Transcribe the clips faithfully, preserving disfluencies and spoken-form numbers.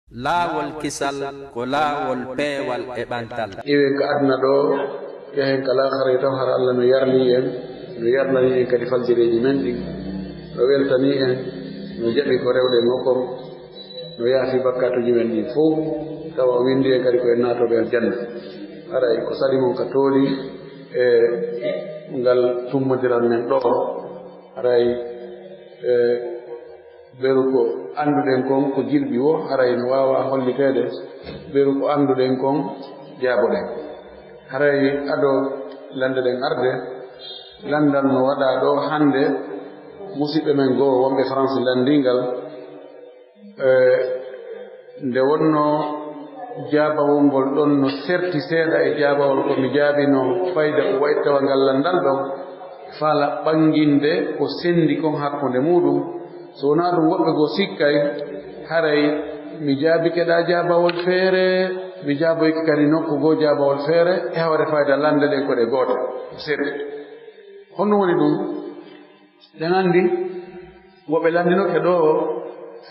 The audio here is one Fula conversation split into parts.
Laawol kisal ko laawol peewal e ɓantal. Iwen ka aduna ɗo, yahen ka laakhara taw, hara Allah no yarli en, no yarlani en kadi faljireeji men ɗin, no weltani en, no jaɓi ko rewɗen mo kon, no yaafi bakkatuuji men ɗin fow, tawa o winndi en kadi ko en naatooɓe aljanna. Haray ko sali mon ka tooli e ngal tummodiral men ɗo, haray e Ɓeru ko annduɗen kon ko jilɓi woo, haray no waawaa holliteede. Ɓeru ko annduɗen kon jaaboɗen. Haray ado lanndeɗen arde, lanndal no waɗaa ɗo hannde, musiɓɓe men goo wonɓe France lanndii ngal. E, nde wonnoo jaabawol ngol ɗon no serti seeɗa e jaabawol ko mi jaabinoo, fayda ko wayi tawa ngal lanndal ɗon faala ɓannginde ko senndi kon hakkunde muuɗum. So wonaa ɗum, woɓɓe goo sikkay haray mi jaabike ɗaa jaabawol feere, mi jaaboyke kadi nokku goo jaabawol feere, e hawre fayda lannde ɗen ko ɗe goote, serti. Honno woni ɗum? Ɗen anndi, woɓɓe lanndinoke ɗoo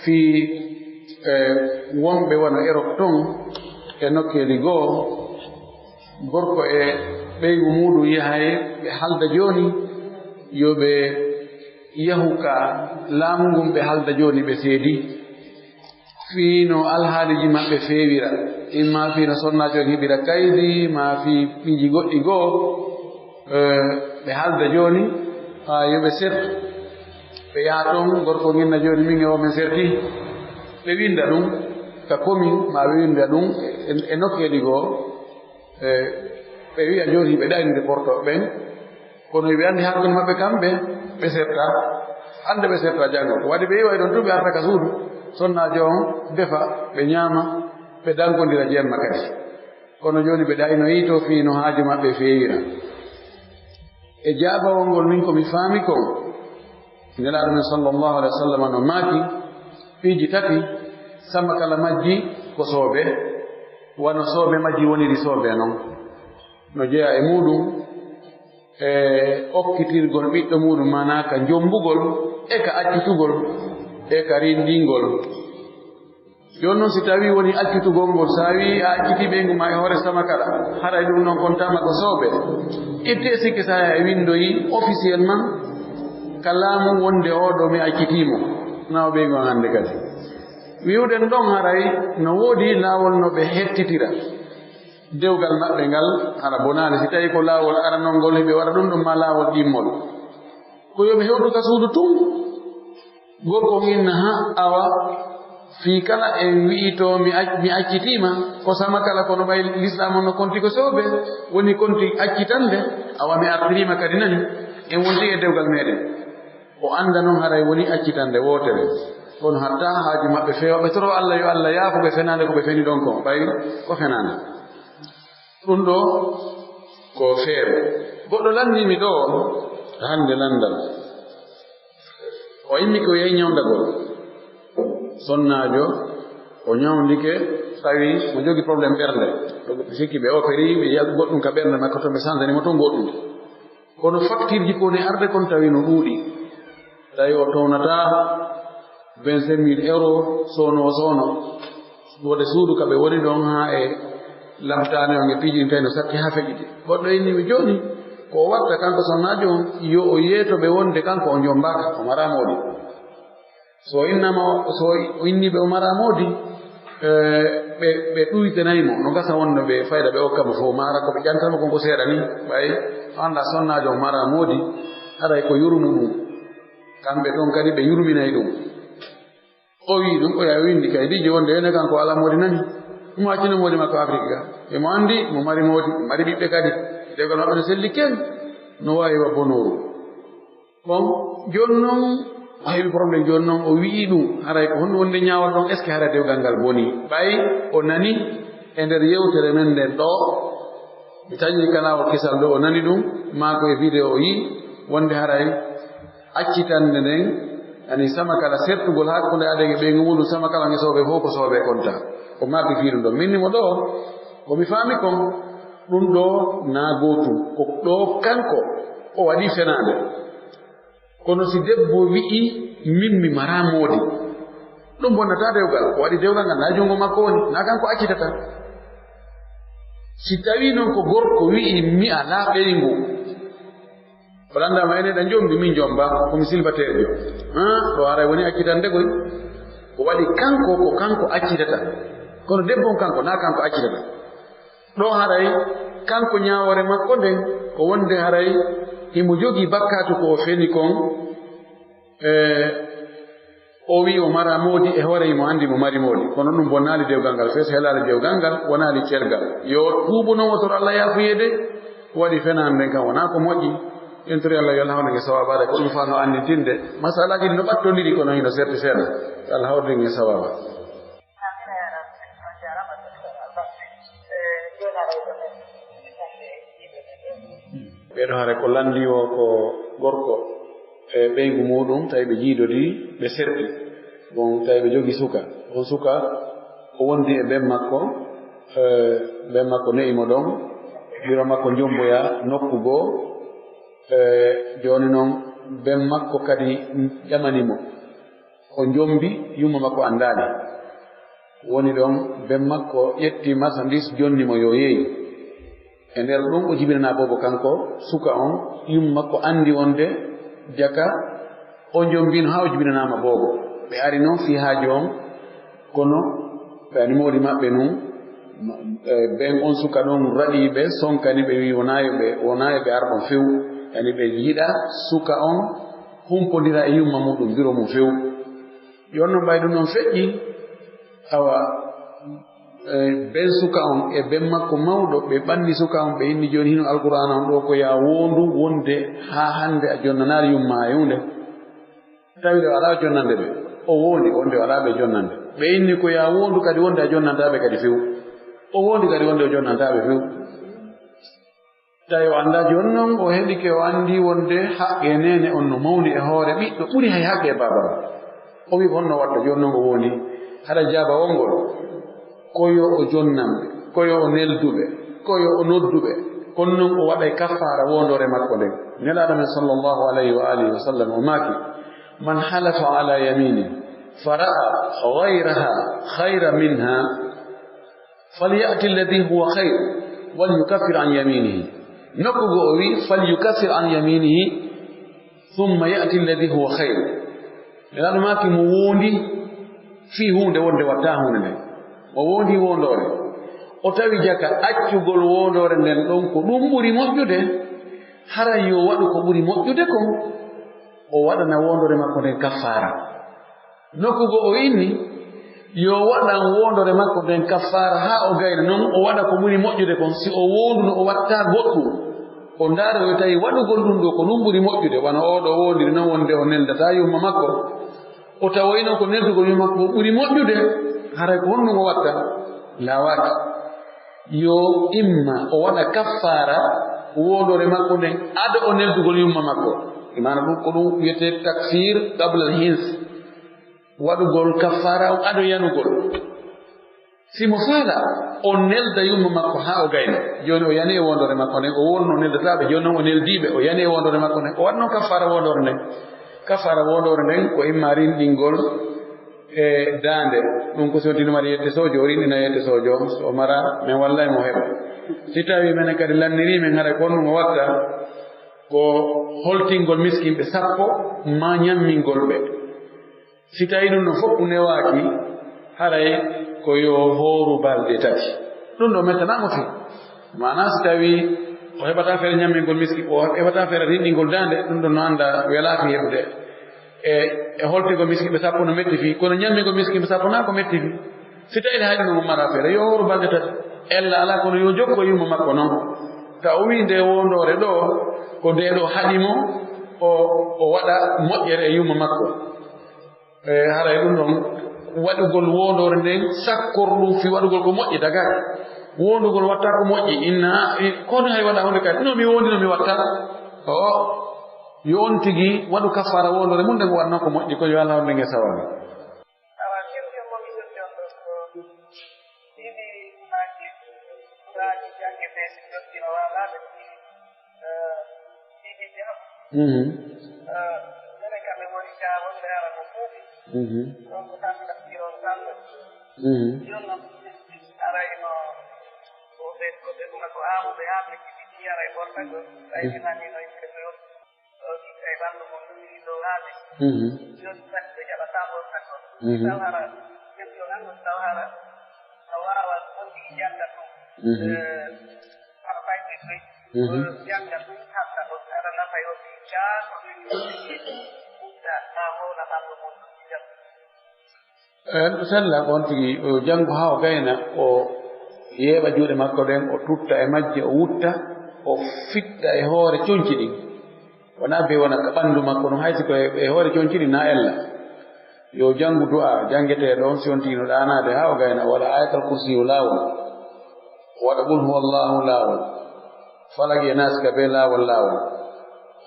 fii, e, wonɓe wano Erop ton e nokkeeli goo, gorko e ɓeyngu muuɗum yahay ɓe halda jooni, yo ɓe yahu ka laamu ngun ɓe halda jooni ɓe seedi. Fii no alhaaliiji maɓɓe feewira, imma fii no sonnaajo on heɓira kaydi, maa fii piiji goɗɗi goo, e, ɓe halda jooni, haa yo ɓe sertu. Ɓe yaha ton, gorko nginna jooni, min e oo men serti. Ɓe winnda ɗum ka komin, maa ɓe winnda ɗum e, e, e nokkeeli goo. E, ɓe wi'a jooni ɓe ɗaynide portooɓe ɓen, kono ɓe anndi hakkunde maɓɓe kamɓe, ɓe serta, hannde ɓe serta janngo. Ko waɗi ɓe iway ɗon tun, ɓe arta ka suudu, sonnaajo on defa, ɓe ñaama, ɓe dankondira jemma kadi. Kono jooni ɓe ɗaynoyii to fii no haaju maɓɓe feewira. E jaabawol ngol, min ko mi faami kon, Nelaaɗo men sallallahu alaihi wa sallam no maaki, piiji tati, samakala majji ko soobe, wano soobe majji woniri soobe non. No jeyaa e muuɗum, e okkitirgol ɓiɗɗo muuɗum, maanaa ka njombugol, e ka accitugol, e ka rinɗingol. Jooni non, si tawii woni accitugol ngol, so a wi'ii a accitii ɓeyngu maa e hoore samakala, haray ɗum non kontaama ko soobe. Ittee sikke, so a winndoyii officiellement ka laamu wonde oo ɗoo mi accitii mo, na o ɓeyngu an hannde kadi. Wi'uɗen ɗon haray no woodi laawol no ɓe hettitira dewgal maɓɓe ngal, hara bonaani si tawii ko laawol aranol ngol hiɓe waɗa ɗum, ɗum maa laawol ɗimmol. Ko yo ɓe hewtu ka suudu tun. Gorko on inna, haa, awa, fii kala en wi'ii to mi ac-, mi accitiima, ko samakala, kono ɓay Lislaam on no konti ko soobe, woni konti accitande, awa mi artiriima kadi nani, en wonti e dewgal meɗen. O annda non haray woni accitande wootere. Kono hatta haaju maɓɓe feewa, ɓe toroo Alla yo Alla yaafu ɓe fenaande ko ɓe feni ɗon kon, ɓay ko fenaande. Ɗum ɗoo ko feere. Goɗɗo lanndii mi ɗoo hannde lanndal. O inni ko yehi ñawndagol. Sonnaajo, o ñawndike, tawi mo jogi problème ɓernde. Ɓe sikki ɓe opéri, ɓe yi'a goɗɗum ka ɓernde makko, to ɓe sanzani mo ton goɗɗum. Kono faktirji ko woni arde kon tawi no ɗuuɗi. Tawi o townataa vingt-cinq mille euros soono soono. Wode suudu ka ɓe woni ɗon haa e lamtaane on e piiji ɗin tawi no satti haa feƴƴiti. Goɗɗo inni mi jooni, ko o watta kanko sonnaajo on, yo o yeeto ɓe wonde kanko o jombaaka, o maraa moodi. So o innama, so o inni ɓe o maraa moodi, e, ɓe, ɓe ɗuytanay mo, no gasa wonno ɓe fayda ɓe okka mo fof, mara ko ɓe ƴantata mo kon ko seeɗa ni, ɓay o annda sonnaajo o maraa moodi, haray ko yurmu ɗum. Kamɓe ɗon kadi ɓe yurminay ɗum. O wi'i ɗum, o yaha o winndi kaydiiji wonde ene kanko alaa moodi nani. Mo accino moodi makko Afrik ga. Emo anndi mo mari moodi, mo mari ɓiɓɓe kadi. Dewgal maɓɓe no selli ken, no waawi wa bonooru. Bon, jooni noon, o heɓi problème jooni noon, o wi'i ɗum, haray ko honɗum wonde ñaawal ɗon, est-ce que haray dewgal ngal bonii? Ɓay o nani e nder yewtere men nden ɗoo, mi taƴi kanawol kisal ɗoo, o nani ɗum, maa ko e vidéo o yi'i, wonde haray accitande nden, ani sama kala sertugol hakkunde aden e ɓeyngu muuɗum, sama kala nge soobe fof ko soobe konta. O maaki fii ɗum ɗoo. Min ni mo ɗoo, ko mi faami kon, ɗum ɗoo naa gootum. Ko ɗoo kanko, o waɗi fenaande. Kono si debbo wi'i, min mi maraa moodi, Ɗum bonnata dewgal, ko waɗi dewgal ngal, na junngo makko woni, na kanko accitata. Si tawii noon ko gorko wi'i, "Mi alaa ɓeyngu," o lanndama, "Enen ɗa njombi, min njomba, ko mi silbateejo." Haa, ɗo haray woni accitande koy. Ko waɗi kanko, ko kanko accitata. Kono debbo on kanko, na kanko accitata. Ɗo haray kanko ñaawoore makko nden, ko wonde haray himo jogii bakkaatu ko o feni kon, e, o wi'i o mara moodi, e hoore himo anndi mo mari moodi. Kono ɗum bonnaali dewgal ngal, fes helaali dewgal ngal, wonaali cergal. Yo tuubu non o toro Allah yaafuyeede, ko waɗi fenaande nden kan wonaa ko moƴƴi. En tori Allah yo Allah hawnu en e sawaaba, ko ɗum fano anndintinde. Masalaaji ɗi no ɓattondiri kono hino serti seeɗa. Yo Allah hawnu en e sawaaba. Ɓeeɗo hare ko lanndi o ko gorko e ɓeyngu muuɗum, tawi ɓe jiidodii, ɓe serti. Bon, tawi ɓe jogii suka. On suka, o wondi e ben makko, e, ben makko ne'i mo ɗon, biro makko njomboya nokku goo. E, jooni non, ben makko kadi ƴamani mo. O njombi, yumma makko anndaali. Woni ɗon, ben makko ƴetti marchandise, jonni mo yo yeeyu. E nder ɗum, o jibinanaa boobo kanko, suka on, yumma makko anndi wonde jaka o njombino haa o jibinanaama boobo. Ɓe ari noon fii haaju on, kono ɓe ani moodi maɓɓe nun, e, ben on suka ɗon raɗii ɓe, sonkani ɓe, wi'i wonaa yo ɓe, wonaa yo ɓe ar ɗon few. Yani ɓe yiɗa suka on humpondira e yumma muɗum, biro mum few. Jooni noon, ɓay ɗum ɗon feƴƴi, awa, e, ben suka on e ben makko mawɗo, ɓe ɓanni suka on, ɓe inni, "Jooni hino Alqur'aana on ɗoo ko yaa woondu wonde haa hannde a jonnanaali yumma e huunde." Tawi ɗo alaa jonnande ɓe. O woondi wonde alaa ɓe jonnande. Ɓe inni ko yaa woondu kadi wonde a jonnantaa ɓe kadi few. O woondi kadi wonde o jonnantaa ɓe few. Tawi o anndaa jooni noon, o heɗike, o anndi wonde haqqe neene on no mawni e hoore ɓiɗɗo, ɓuri hay haqqe baaba on. O wi'i, "Honno watta jooni noon?" O woni haɗa jaaba wongol, ko yo o jonnan ɓe, ko yo o neldu ɓe, ko yo o noddu ɓe. Kono noon o waɗay kaffaara woondoore makko nden. Nelaaɗo men sallallahu alayhi wa alihi wa sallam o maaki, "Man halafa ala yaminin fa ra'a ghayraha khayran minha, falyati alladhi huwa khayr, wal yukaffir an yaminihi." Nokku goo o wi'i, "Fal yukaffir an yaminihi, thumma ya'ti alladhi huwa khayr." Nelaaɗo maaki, mo woondi fii huunde wonde watta huunde nden. Mo woondi woondoore. O tawi jaka accugol woondoore nden ɗon ko ɗum ɓuri moƴƴude, haray yo waɗu ko ɓuri moƴƴude kon, o waɗana woondoore makko nden kaffaara. Nokku goo o inni, yo waɗan woondoore makko nden kaffaara haa o gayna, non o waɗa ko ɓuri moƴƴude kon. Si o woonduno, o watta goɗɗum, o ndaara, o tawi waɗugol ɗum ɗoo ko ɗum ɓuri moƴƴude, wano oo ɗoo woondiri non wonde o neldataa yumma makko, o tawoyno ko neldugol yumma makko ɓuri moƴƴude, haray ko honɗum o watta? Laawaaki. Yo imma o waɗa kaffaara woondoore makko nden ado o neldugol yumma makko. Maana ɗum ko ɗum wiyetee takfir qabla al-hins. Waɗugol kaffaara on ado yanugol. Si mo faala, o nelda yumma makko haa o gayna. Jooni o yani e woondoore makko nden, o wonno neldataaɓe, jooni noon o neldii ɓe, o yani e woondoore makko nden, o waɗno kaffaara woondoore nden. Kaffaara woondoore nden ko imma rinɗingol e daande. Ɗum ko si wonti no mari yette soojo, o rinɗina yette soojo, so o mara, men wallay mo heɓa. Si tawii menen kadi lannirii men, haray ko honɗum o watta? Ko holtingol miskinɓe sappo, maa ñammingol ɓe. Si tawii ɗum ɗon fof newaaki, haray ko yo hooru balɗe tati. Ɗum ɗo mettanaama fii. Maanaa si tawii o heɓataa feere ñammingol miski, o heɓataa feere rinɗingol daande, ɗum ɗon no annda welaaki heɓude. E, e holtingol miskiiɓe sappo no metti fii, kono ñammingol miskiiɓe sappo naa ko metti fii. Si tawii hay ɗum ɗon o maraa feere, yo hooru balɗe tati. Ella alaa, kono yo jokko yumma makko non. Taw o wii nde woondoore ɗoo, ko ndee ɗoo haɗi mo, o, o waɗa moƴƴere e yumma makko. E, haray ɗum ɗon waɗugol woondoore nden, sakkor ɗum fii waɗugol ko moƴƴi dagaaki. Woondugol watta ko moƴƴi, inna, i-, kono hay waɗa huunde kadi. No mi woondi, no mi watta. O, yo on tigi waɗu kaffaara woondoore mum nden, o waɗno ko moƴƴi, ko yo Allah honde nge sawani. Awa, kewɗe mo mi joggi on ɗo ko ɗiɗi maaji, maaji jannge ɓe si joggi no waalaade ɗi, eh, ɗiɗi jam. Mhm. Eh, Kamɓe woni ka wonɓe ara ko kuuɓi. Mhm. Ɗon ko tan ɗaɓɓi on tan. Mhm. Jooni noon, arayno ko ɓe, ko ɓe ɗuma ko aamuɓe haa ɓe jibini ara e ɓortagol. Ɓay ɓe nani no yimɓe ko yoni. O itta e ɓanndu mum ɗum ɗi dow haa ɓe. Mhm. Jooni kadi ɓe jaɓataa ɓortagol. Mhm. Taw hara, ɓe ɗo nan ɗum taw hara. A waawat on tigi jannga ɗum. Mhm. Eh, hara fay ɓe koy. Mhm. Jannga ɗum hatta ɗo aɗa nafa yo ɓe gaa ko ɓe ɓutta haa mawna ɓanndu mum ɗum jannga. Eh, ɗum sella ko on tigi, o janngo haa o gayna, o yeeɓa juuɗe makko ɗen, o tutta e majje, o wutta, o fitta e hoore conci ɗin. Wonaa bee wona ka ɓanndu makko ɗum, hay si ko e, e hoore conci ɗin na ella. Yo janngu du'a janngeteeɗo on, si on tigi no ɗaanaade haa o gayna, o waɗa Ayatal Kursi yo laawol, o waɗa Qul huwallahu laawol, Falaki e Naasi ka bee laawol laawol.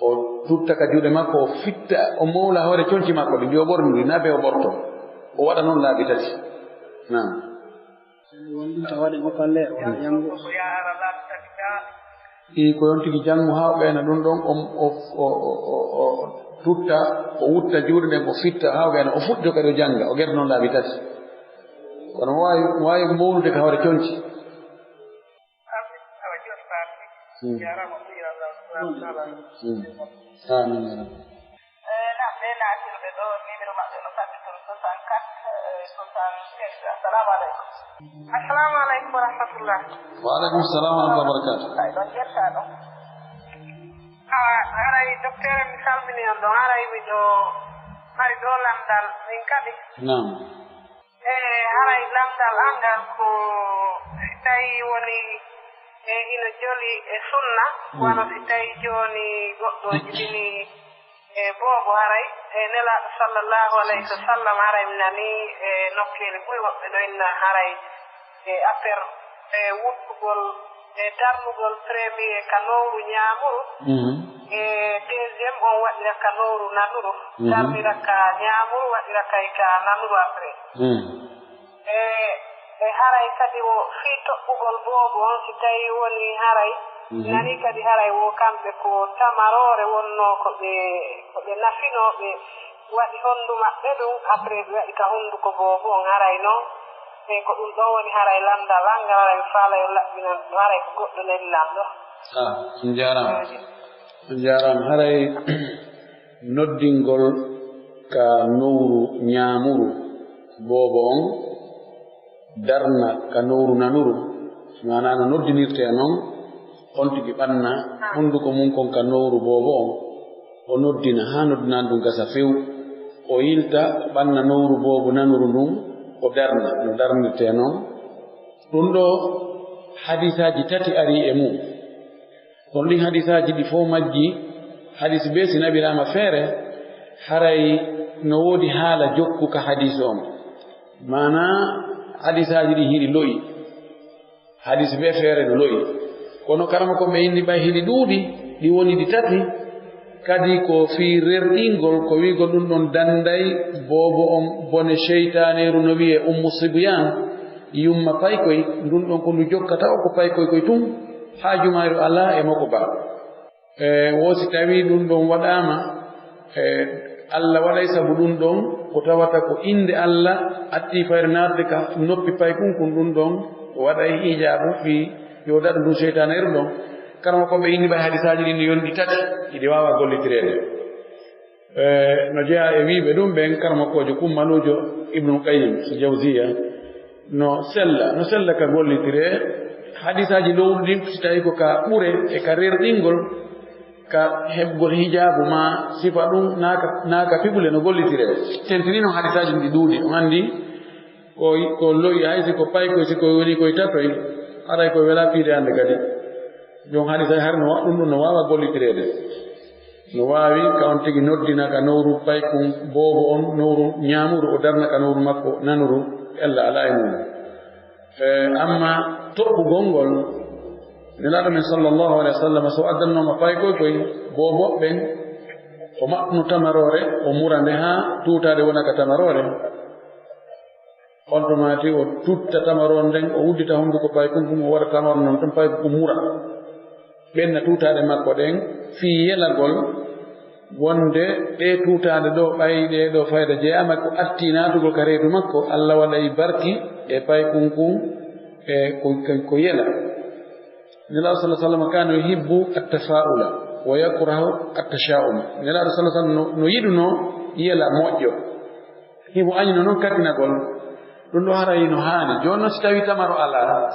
O tutta ka juuɗe makko, o fitta, o mowla hoore conci makko ɗin, yo ɓornu ɗi, na bee o ɓorto. O waɗa noon laabi tati. Naam. Wonɗum tawa waɗi ɗum falle, o waɗa janngo. Ii, ko on tigi janngo haa o gayna ɗum ɗon, o, o, o tutta, o wutta juuɗe ɗen, o fitta haa o gayna, o fuɗɗo kadi o jannga, o gerta noon laabi tati. Kono waawi, waawi mowlude ka hoore conci. Hmm. Hmm. Amiin, ya Rabbi. Eh, na, ɓe naatirɓe ɗo, numéro maɓɓe no fadde toon, soixante-quatre, eh, soixante-seize. Assalamu aleykum. Assalamu aleykum wa rahmatullah. Wa aleykum salam wa rahmatullahi wa barakatuh. Ay, ɗon ƴetta ɗo. Awa, haray docteur, mi salmini on ɗon, haray miɗo mari ɗo lamndal min kadi. Naam. E haray lamndal an ngal ko si tawi woni e hino joli e sunna, mm, wano si tawi jooni goɗɗo jibini e boobo, haray e Nelaaɗo sallallahu alayhi wa sallam, haray mi nani e nokkeeli buy woɓɓe no inna haray e affaire e wuttugol e darnugol premier ka nowru ñaamuru, mhm, e deuxième on waɗira ka nowru nanuru, mhm, darnira ka ñaamuru, waɗira kay ka nanuru après. Mhm. E, e haray kadi wo fii toɓɓugol boobo on, si tawi woni haray, mhm, nani kadi haray wo kamɓe ko tamaroore wonnoo ko ɓe, ko ɓe nafinoo, ɓe waɗi honndu maɓɓe ɗum, après ɓe waɗi ka hunnduko boobo on, haray noon. Eey, ko ɗum ɗoo woni haray lamndal an ngal, haray mi faala yo laɓɓinan ɗum, haray ko goɗɗo neli lamɗo. Ah, on njaaraama. On njaaraama. Haray noddingol ka nowru ñaamuru boobo on, darna ka nowru nanuru, maanaa no noddinirtee noon, on tigi ɓanna hunnduko mum kon ka nowru boobo on, o noddina haa noddinaandu ndun gasa few, o yilta, o ɓanna nowru boobo nanuru ndun, o darna no darnirtee noon. Ɗun ɗoo hadiisaaji tati arii e mum. Kono ɗin hadiisaaji ɗi fow majji, hadiis bee si naɓiraama feere, haray no woodi haala jokku ka hadiis on. Maanaa hadiisaaji ɗin hiɗi lo'i. Hadiis bee feere no lo'i. Kono karamoko ɓe inni ɓay hiɗi ɗuuɗi, ɗi woni ɗi tati, kadi ko fii rerɗingol, ko wi'ugol ɗun ɗon danday boobo on bone seytaaneeru no wi'ee Ummu Sibyaan, yumma paykoy, ndun ɗon ko ndu jokkata o ko paykoy koy tun, haa jumaaru alaa e moko ba. E, wo si tawii ɗun ɗon waɗaama, e, Alla waɗay sabu ɗun ɗon, ko tawata ko innde Alla attii fayre naatde ka noppi paykun kun, ɗun ɗon o waɗay hijaabu fii yo daɗu ndun seytaaneeru ɗon. Karamoko ɓe inni ɓay hadiisaaji ɗin no yoni ɗi tati, hiɗi waawa gollitireede. E, no jeyaa e wiiɓe ɗum ɓen, karamokoojo kummaluujo Ibnul Qayyim Jawziya, no sella, no sella ka gollitiree hadiisaaji lowru ɗin, si tawii ko ka ɓure e ka rerɗingol, ka heɓgol hijaabu maa sifa ɗum, naa ka, naa ka piɓule no gollitiree. Tentinii noon hadiisaaji ɗin ɗi ɗuuɗi, on anndi ko, ko lo'i, hay si ko paykoy, si ko woni koy tatoy, haray ko welaa piide hannde kadi. Jon hadiisa hari no wa-, ɗum ɗum no waawa gollitireede. No waawi ka on tigi noddina ka nowru paykun boobo on, nowru ñaamuru, o darna ka nowru makko nanuru, ella alaa e mum. E, amma toɓɓugol ngol, Nelaaɗo men sallallahu alaihi wasallam, so addannooma paykoy koy boobo ɓen, o maɓɓuno tamaroore, o mura nde haa tuutaade wona ka tamaroore. On tuma ti o tutta tamaroon nden, o uddita hunnduko paykun kun, o waɗa tamaroon non tan, paykun kun mura. Ɓenna tuutaaɗe makko ɗen fii yelagol Wonde ɗee tuutaade ɗoo, ɓay ɗee ɗoo fayda jeyaama ko atti naatugol ka reedu makko, Alla waɗay barki e paykunkun e ko, ko, ko yela. Nelaaɗo sallallaahu alayhi wa sallam kaana yuhibbu at-tafaa'ula wa yakrahu at-tashaa'uma. Nelaaɗo sallallaahu alayhi wa sallam no, no yiɗunoo yela moƴƴo. Himo añino non kattinagol. Ɗun ɗoo haray no haani. Jooni non si tawii tamaro alaa,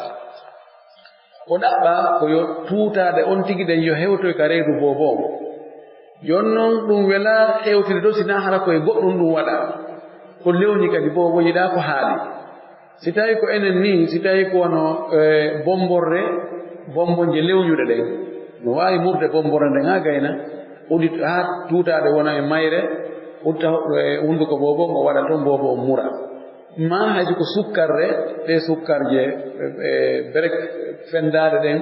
ko ɗaɓɓaa ko yo tuutaade on tigi ɗen yo hewtoy ka reedu boobo on. Jooni non ɗun welaa hewtude ɗoo si naa hara ko e goɗɗun ɗun waɗaa. Ko lewñi kadi boobo yiɗaa ko haali. Si tawii ko enen nii, si tawii ko wano, eh, bommborre, bommbonje lewñuɗe ɗen, no waawi murde bommborre nden haa gayna, udit-, haa tuutaade wona e mayre, utta, eh, hunnduko boobo on, o waɗa ton boobo on mura. Maa hay si ko sukkarre, ɗee sukkarje, eh, eh, berek fendaaɗe ɗen,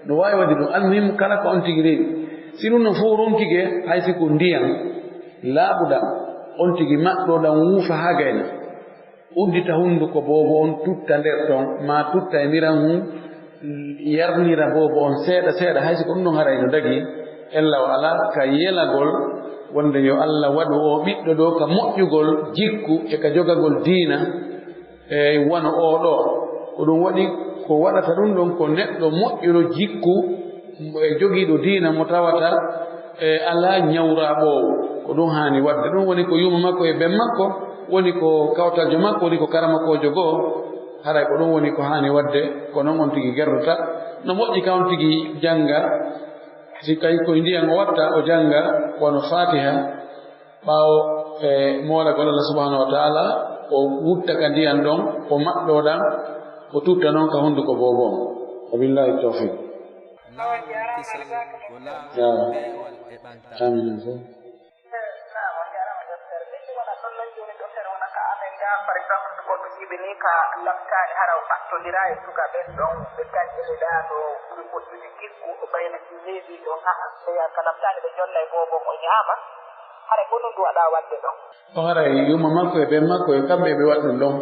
no waawi waɗde ɗun. Almuhimmu, kala ko on tigi rewi. Si ɗun no fow ronkike, hay si ko ndiyan laaɓuɗan, on tigi maɗɗo ɗan wuufa haa gayna. Uddita hunnduko boobo on, tutta nder ton, maa tutta e miran hun, yarnira boobo on seeɗa seeɗa, hay si ko ɗun ɗon haray no dagii, ella o alaa ka yelagol wonde yo Alla waɗu oo ɓiɗɗo ɗoo ka moƴƴugol jikku e ka jogagol diina, e wano oo ɗoo. Ko ɗun waɗi ko waɗata ɗun ɗon ko neɗɗo moƴƴuɗo jikku, e jogiiɗo diina mo tawata e alaa ñawraaɓoowo. Ko ɗun haani waɗde. Ɗun woni ko yumma makko e ben makko, woni ko kawtaljo makko, woni ko karamokoojo goo. Haray ko ɗun woni ko haani waɗde, ko non on tigi gerdata. No moƴƴi ka on tigi jannga, si kay ko ndiyan o watta, o jannga wano Faatiha, ɓaawo e moolagol Allah subhanahu wa ta'ala, o wutta ka ndiyan ɗon, o maɗɗoo ɗan, o tutta non ka hunnduko boobo on. Wa billahi tawfiq. Laawol kisal ko laawol peewal e ɓantal. Amin on fof. Naam, on jaaraama, docteur. Min mi wona ɗon non jooni, docteur, wona ka amen ga, par exemple, so goɗɗo jibini ka lamtaani, hara o ɓattondiraa e suka ɓen ɗon, ɓe kalƴiniɗaa no ɓuri moƴƴude jikku, o ɓayna si neeɓi ɗon, haa ɓe yaha ka lamtaani, ɓe jonna e boobo, o ñaama. Hara ko ɗun ɗun waɗaa waɗde ɗon. O haray yumma makko e ben makko e kamɓe ɓe waɗi ɗun ɗon.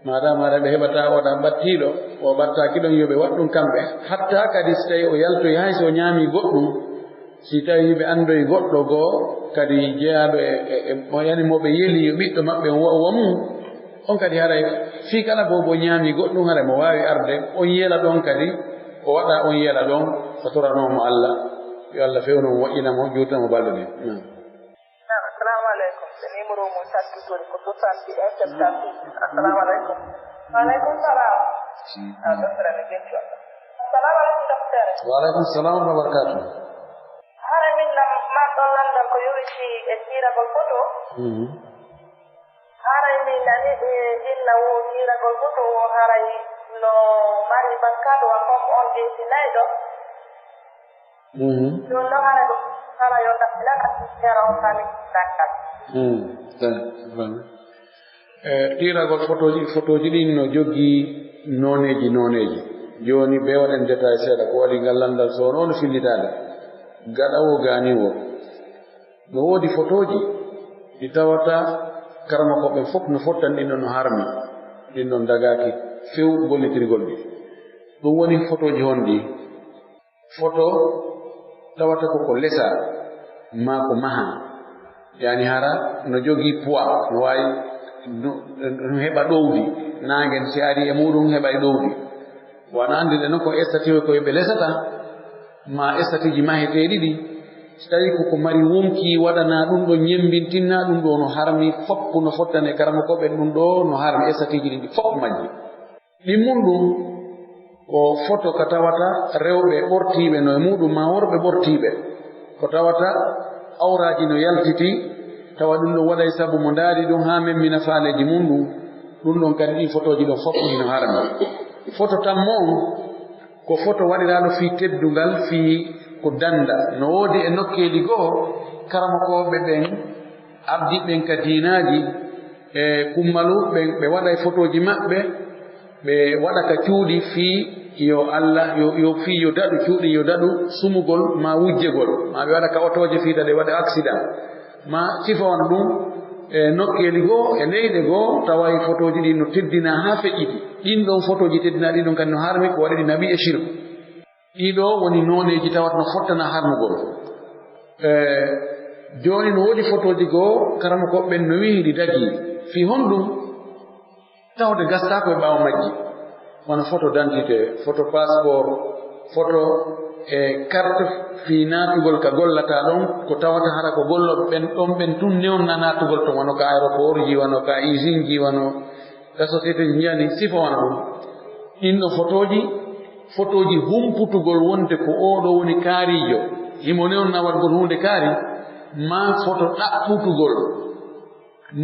Maadaama haray ɓe heɓataa oo ɗan ɓattiiɗo, o ɓattaaki ɗon, yo ɓe waɗ ɗun kamɓe. Hatta kadi si tawii o yaltoyi, hay si o ñaamii goɗɗun, si tawii ɓe anndoyi goɗɗo goo kadi jeyaaɗo e, e, e, mo, yani mo ɓe yeli yo ɓiɗɗo maɓɓe on wa'u wa mum, on kadi haray fii kala boobo ñaamii goɗɗun, haray mo waawi arde, on yela ɗon kadi, o waɗa on yela ɗon, o toranoo mo Alla, yo Alla fewnu mo, moƴƴina mo, juuta mo balɗe ɗen. Naam. Naam, assalamu aleykum. So numéro mum sattu toon ko soixante et un septante-six. Assalamu aleykum. Wa aleykum salam. Ah, docteur, aɗa jetti on. Assalamu aleykum, docteur. Wa aleykum salam wa barakatuh. Haray min nam, marɗo lanndal ko yowiti e siiragol photo. Mhm. Haray mi nani ɓe inna wo siiragol photo wo haray no mari bakkaatu wa, comme on jeetinayɗo. Mhm. Ɗum ɗo hara ɗum, hara yo ndaɓɓilan, hara on kami naggal. Mhm. Eh, vraiment. Eh, ɗiiragol photoji, photoji ɗin no jogii nooneeji, nooneeji. Jooni, be waɗen détail seeɗa, ko waɗi ngal lanndal so wonoo no fillitaade. Gaɗa wo gaani wo. No woodi photoji ɗi tawata karamokooɓe fof no fottan ɗin ɗon no harmi, ɗin ɗon dagaaki few gollitirgol ɗi. Ɗum woni photoji honɗi? Photo tawata ko ko lesa maa ko maha, yani hara no jogii poids, no waawi no, no heɓa ɗowdi, naange si ari e muɗum heɓa e ɗowdi. Wano anndirɗen non ko estati ko ɓe lesata, maa estatiiji maheteeɗi ɗi, si tawii ko ko mari wonki waɗanaa ɗum ɗo, ñemmbintinnaa ɗum ɗo no harmi, fof no fottane karamokooɓe ɗum ɗo no harmi, estatiiji ɗin ɗi fof majji. Ɗimmun ɗum ko foto ka tawata rewɓe ɓortiiɓe no e muɗum, maa worɓe ɓortiiɓe, ko tawata awraaji no yaltiti, tawa ɗum ɗon waɗay sabu mo ndaari ɗum haa memmina faaleeji mum ɗum, ɗum ɗon kadi ɗin fotooji ɗon fof hino harmi. Foto tammo on ko foto waɗiraaɗo fii teddungal, fii ko dannda. No woodi e nokkeeli goo karamokooɓe ɓen, ardiiɓe ɓen ka diinaaji, e kummalu ɓen, ɓe waɗay fotooji maɓɓe, ɓe waɗa ka cuuɗi fii yo Alla, yo, yo fii yo daɗu, cuuɗi yo daɗu sumugol maa wujjegol, maa ɓe waɗa ka otooje fii ta ɗe waɗa accident, maa sifa on ɗum. E nokkeeli goo, e leyɗe goo, taway fotooji ɗin no teddinaa haa feƴƴiti. Ɗin ɗon fotooji teddinaa ɗin ɗon kadi no harmi, ko waɗi ɗi naɓi e shirku. Ɗii ɗoo woni nooneeji tawata no fottana harmugol. E Jooni no woodi fotooji goo, karamokooɓe ɓen no wi'i ɗi dagii. Fii honɗum? Tawde gastaako e ɓaawo majji. Wano photo d'identité, photo passeport, photo e carte fii naatugol ka gollataa ɗon, ko tawata hara ko gollooɓe ɓen ɗon ɓen tun newna naatugol ton, wano ka aéroport ji, wano ka usine ji, wano ka société ji njani, sifa wano ɗum. Ɗin ɗon fotooji, fotooji humputugol wonde ko oo ɗoo woni kaariijo, himo newna waɗgol huunde kaari, maa foto ɗaɓɓutugol,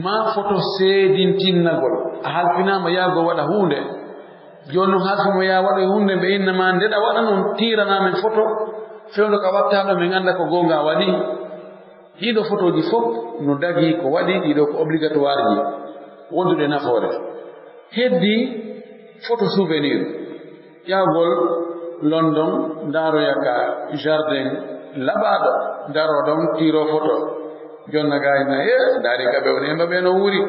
maa foto seedintinnagol. A halfinaama yaagol waɗa huunde. Jooni non halfimo yaa waɗoy huunde, ɓe inna ma ndeɗa waɗa non, tiiranaa men foto, fewndo ka waɗtaa ɗoo, men annda ko goonga a waɗi. Ɗii ɗoo fotooji fof no dagii ko waɗi, ɗii ɗoo ko obligatoire ji wondude nafoore. Heddii photo souvenir, ƴawgol London, ndaaroya ka jardin laɓaaɗo, daroo ɗon, tiiroo photo. Jonna gaa ina, "He, ndaari ka ɓe woni, emba ɓe no wuuri."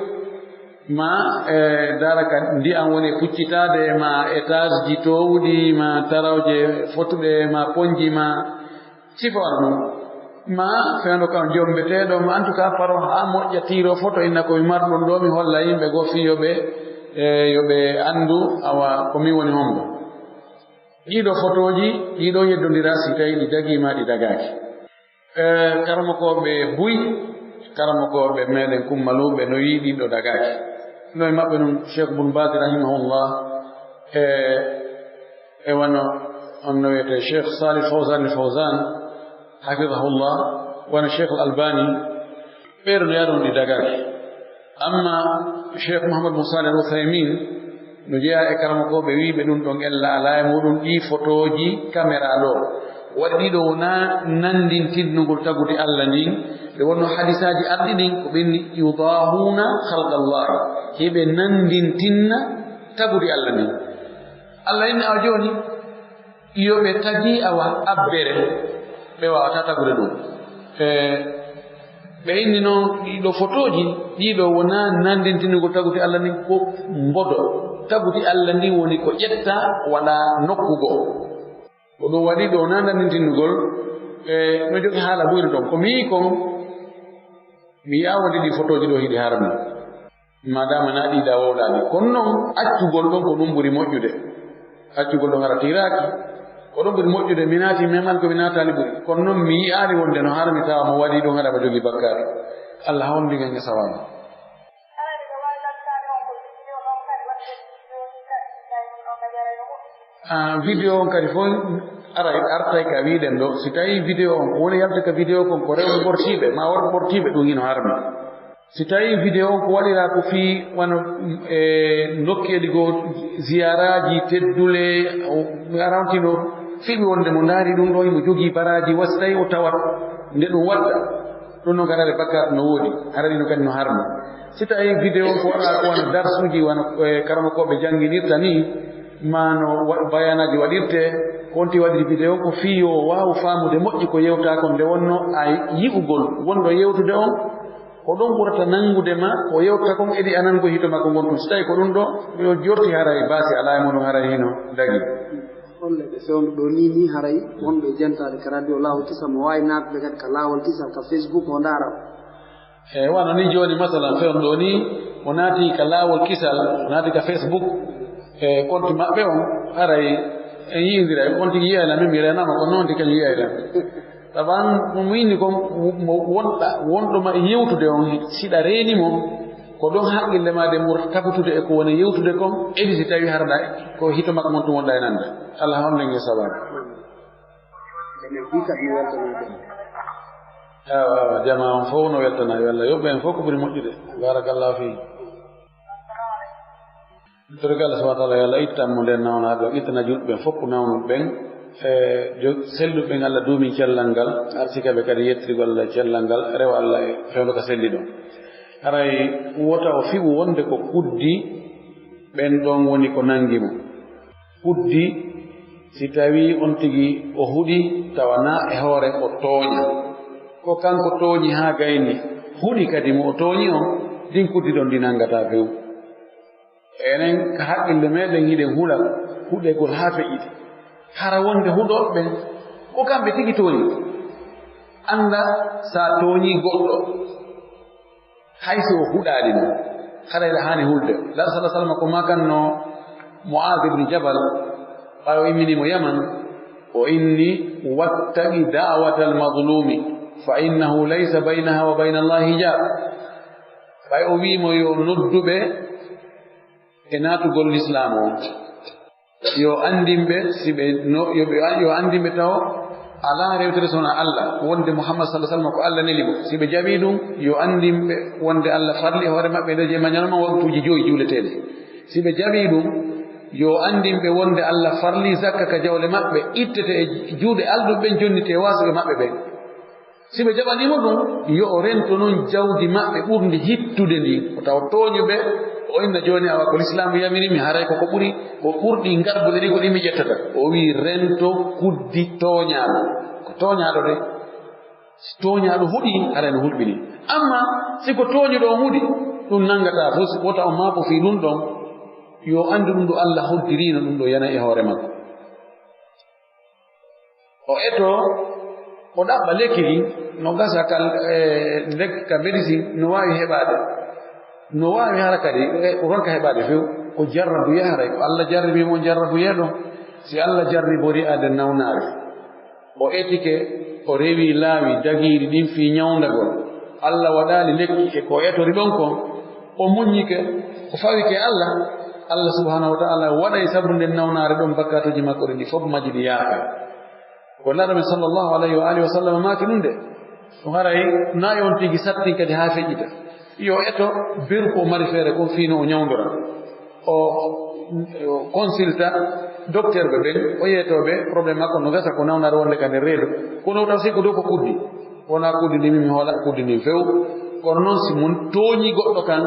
Ma, e, ndaara ka ndiyan woni puccitaade, ma étage ji toowɗi, ma tarawje fotuɗe, ma ponji, ma sifa wano ɗum. Ma fewndo kam jombeteeɗo, ma en tout cas, paro haa moƴƴa, tiiroo foto, inna ko mi marɗum ɗoo, mi holla yimɓe goo fii yo ɓe, e, yo ɓe anndu, awa, ko min woni hombo. Ɗii ɗoo fotooji, ɗii ɗoo yeddondiraa si tawii ɗi dagii ma ɗi dagaaki. E, karamokooɓe buy, karamokooɓe meɗen kummaluuɓe no yiɗi ɗo dagaaki. No e maɓɓe ɗum Cheikh Bun Baz rahimahullah, e, e wano on no wiyetee Cheikh Salih Fawzan al Fawzan, hafidahullah, wano Cheikh Al Albani, ɓeeɗo no yaron ɗi dagaaki. Amma Cheikh Muhammad Musa Al Uthaymin no jeyaa e karamokooɓe wiiɓe ɗum ɗon ella alaa e muɗum ɗii fotooji kamera ɗoo. Waɗi ɗii ɗoo wonaa nanndintinnugol tagude Alla ndin. Ɓe wonno hadisaaji arɗi ɗin ko ɓe inni, "Yudaahuna khalqallahi." Hiɓe nanndintinna tagude Alla ndin. Alla inni awa jooni, yo ɓe tagi awa abbere, ɓe waawataa tagude ɗum. E, ɓe inni noon ɗii ɗoo fotooji, ɗii ɗoo wonaa nanndintinugol tagude Alla ndin, ko mbodo. Tagude Alla ndin woni ko ƴetta, waɗa nokku goo. Ko ɗum waɗi ɗoo wonaa nanndintinugol, e, no jogi haala buy no ɗon. Ko mi yi'i kon, mi yi'aa wonde ɗii fotooji ɗoo hiɗi harmi. Maadaama naa ɗii ɗaa wowlaaɗi. Kono noon, accugol ɗon ko ɗum ɓuri moƴƴude. Accugol ɗon hara tiiraaki. Ko ɗon ɓuri moƴƴude. Mi naati memal ko mi naataali ɓuri. Kono noon, mi yi'aali wonde no harmi tawa mo waɗi ɗum hara mo jogii bakkaatu. Allah hondigen e sawaabu. Ah, vidéo on kadi fof aray, artay ka wiɗen ɗo. Si tawi vidéo on ko woni yalta ka vidéo kon ko rewɓe ɓortiiɓe, ma worɓe ɓortiiɓe, ɗum hino harmi. Si tawi vidéo on ko waɗiraa ko fii wano, e, nokkeeli goo, ziyaraaji, teddule, o, mi arawtino fiɓi wonde mo ndaari ɗum ɗo, mo jogii baraaji, wa si tawi o tawat nde ɗum waɗɗa, ɗum noon kadi hara bakkaat no woodi, hara ɗum kadi no harmi. Si tawi vidéo on ko waɗaa ko wano darsuuji, wano, e, karamokooɓe jannginirta nii, ma no wa-, bayaanaaji waɗirtee, ko on tigi waɗiri vidéo ko fii yo o waawu faamude moƴƴi ko yewtaa kon, nde wonno a yi'ugol wonɗo yewtude on, ko ɗon ɓurata nanngude ma ko yewta kon, edi a nanngoo hito makko ngon tun. Si tawi ko ɗum ɗo, yo jorti haray baasi alaa e muɗum, haray hino dagi. Holle ɓe fewndo ɗo ni, ni haray wonɓe jentaade ka radio laawol kisal, mo waawi naatde kadi ka laawol kisal ka Facebook o ndaara. E wano ni jooni, masalan, fewndo ɗo ni, o naati ka laawol kisal, o naati ka Facebook, e compte maɓɓe on, haray en yi'indiray, on tigi yi'ay lan, min mi reenaama, kono noon tigi kañum yi'ay lan. Taban mo mo inni kon, mo wonɗa, wonɗo ma yewtude on, siɗa reeni mo, ko ɗon haqqille ma ɗen ɓurata tabutude e ko woni yewtude kon, edi si tawi harɗa ko hito makko mon tun wonɗa e nande. Allah honɗen e sababu. Enen fii kadi no weltanaa ɓe. Awa, awa, jamaa on fof no weltanaa, yo Allah yoɓ ɓe en fof ko ɓuri moƴƴude. Barakallahu fii. Torgal Allah subhanahu wa taala, yo Allah ittan mo nden nawnaaɓe, ittana julɓe ɓen fof ko nawnuɓe ɓen, e jo-, selluɓe ɓen, Allah duumi cellal ngal, arsika ɓe kadi yettirgol Allah cellal ngal, rewa Allah e fewndo ka selli ɗon. Haray wota o fiɓu wonde ko kuddi ɓen ɗon woni ko nangi mo. Kuddi, si tawii on tigi o huɗi, tawa na e hoore o tooña. Ko kanko tooñi haa gayni, huɗi kadi mo o tooñi on, ɗin kuddi ɗon ɗi nangataa few. Enen ka haqqille meɗen hiɗen hula huɗegol haa feƴƴiti. Hara wonde huɗooɓe ɓen, ko kamɓe tigi tooñi. Annda sa tooñi goɗɗo, hay so o huɗaali mo, haray aɗa haani hulde. Laara sala sallam ko makanno Mu'aaz ibn Jabal, ɓay o immini mo Yaman, o inni: "Wattaqi da'watal mazlumi, fa innahu laysa baynaha wa bayna Allahi hijab." Ɓay o wii mo yo nodduɓe e naatugol Lislaam o. Yo anndin ɓe, si ɓe no, yo ɓe, yo anndin ɓe taw alaa rewtere so wonaa Allah, wonde Muhammad sallallahu alaihi wasallam ko Allah neli mo. Si ɓe jaɓii ɗum, yo anndin ɓe wonde Allah farli e hoore maɓɓe nder jemma ñalawma waktuuji joyi juuleteeɗi. Si ɓe jaɓii ɗum, yo anndin ɓe wonde Allah farli zakka ka jawle maɓɓe, ittete e juuɗe alɗuɓe ɓen, jonnitee waasuɓe maɓɓe ɓen. Si ɓe jaɓaniima ɗum, yo o rento non jawdi maɓɓe ɓurndi hittude ndin, ko taw tooñuɓe, o inna jooni awa ko Lislaamu yamiri mi, haray ko ko ɓuri, ko ɓurɗi ngarbude ɗi ko ɗi mi ƴettata. O wi'i rento kuddi tooñaaɗo. Ko tooñaaɗo de, si tooñaaɗo huɗi, haray no hulɓini. Amma si ko tooñuɗo on huɗi, ɗum nanngataa fus, wota on maabo fii ɗum ɗon, yo anndu ɗum ɗo Allah hoddiriino ɗum ɗo yana e hoore makko. O eto, o ɗaɓɓa lekki ɗin, no gasa ka, e, lekki ka médecine, no waawi heɓaade. No waawi hara kadi, e, o ronka heɓaade few. Ko jarrabu yaharay, ko Allah jarribi mo jarrabu yeeɗo. Si Allah jarribori aade nawnaare, o etike, o rewi laawi dagiiɗi ɗin fii ñawndagol. Allah waɗaali lekki e ko etori ɗon kon, o muññike, o fawike Allah. Allah subhanahu wa ta'ala waɗay sabu nden nawnaare ɗon, bakkaatuuji makko ɗin ɗi fof majji ɗi yaafa. Ko Nulaaɗo men sallallahu alayhi wa alihi wa sallam maaki ɗum de. Ɗum haray nayi on tigi sattin kadi haa feƴƴita. Yo eto beru ko o mari feere kon fii no o ñawndora. O, o consulta docteur ɓe ɓen, o yeetoo ɓe problème makko no gasa ko nawnaare wonde ka nder reedu. Kono taw si ko dow ko kuddi. Wonaa kuddi ndi min mi hoola kuddi ndin few. Kono non si mun tooñi goɗɗo kan,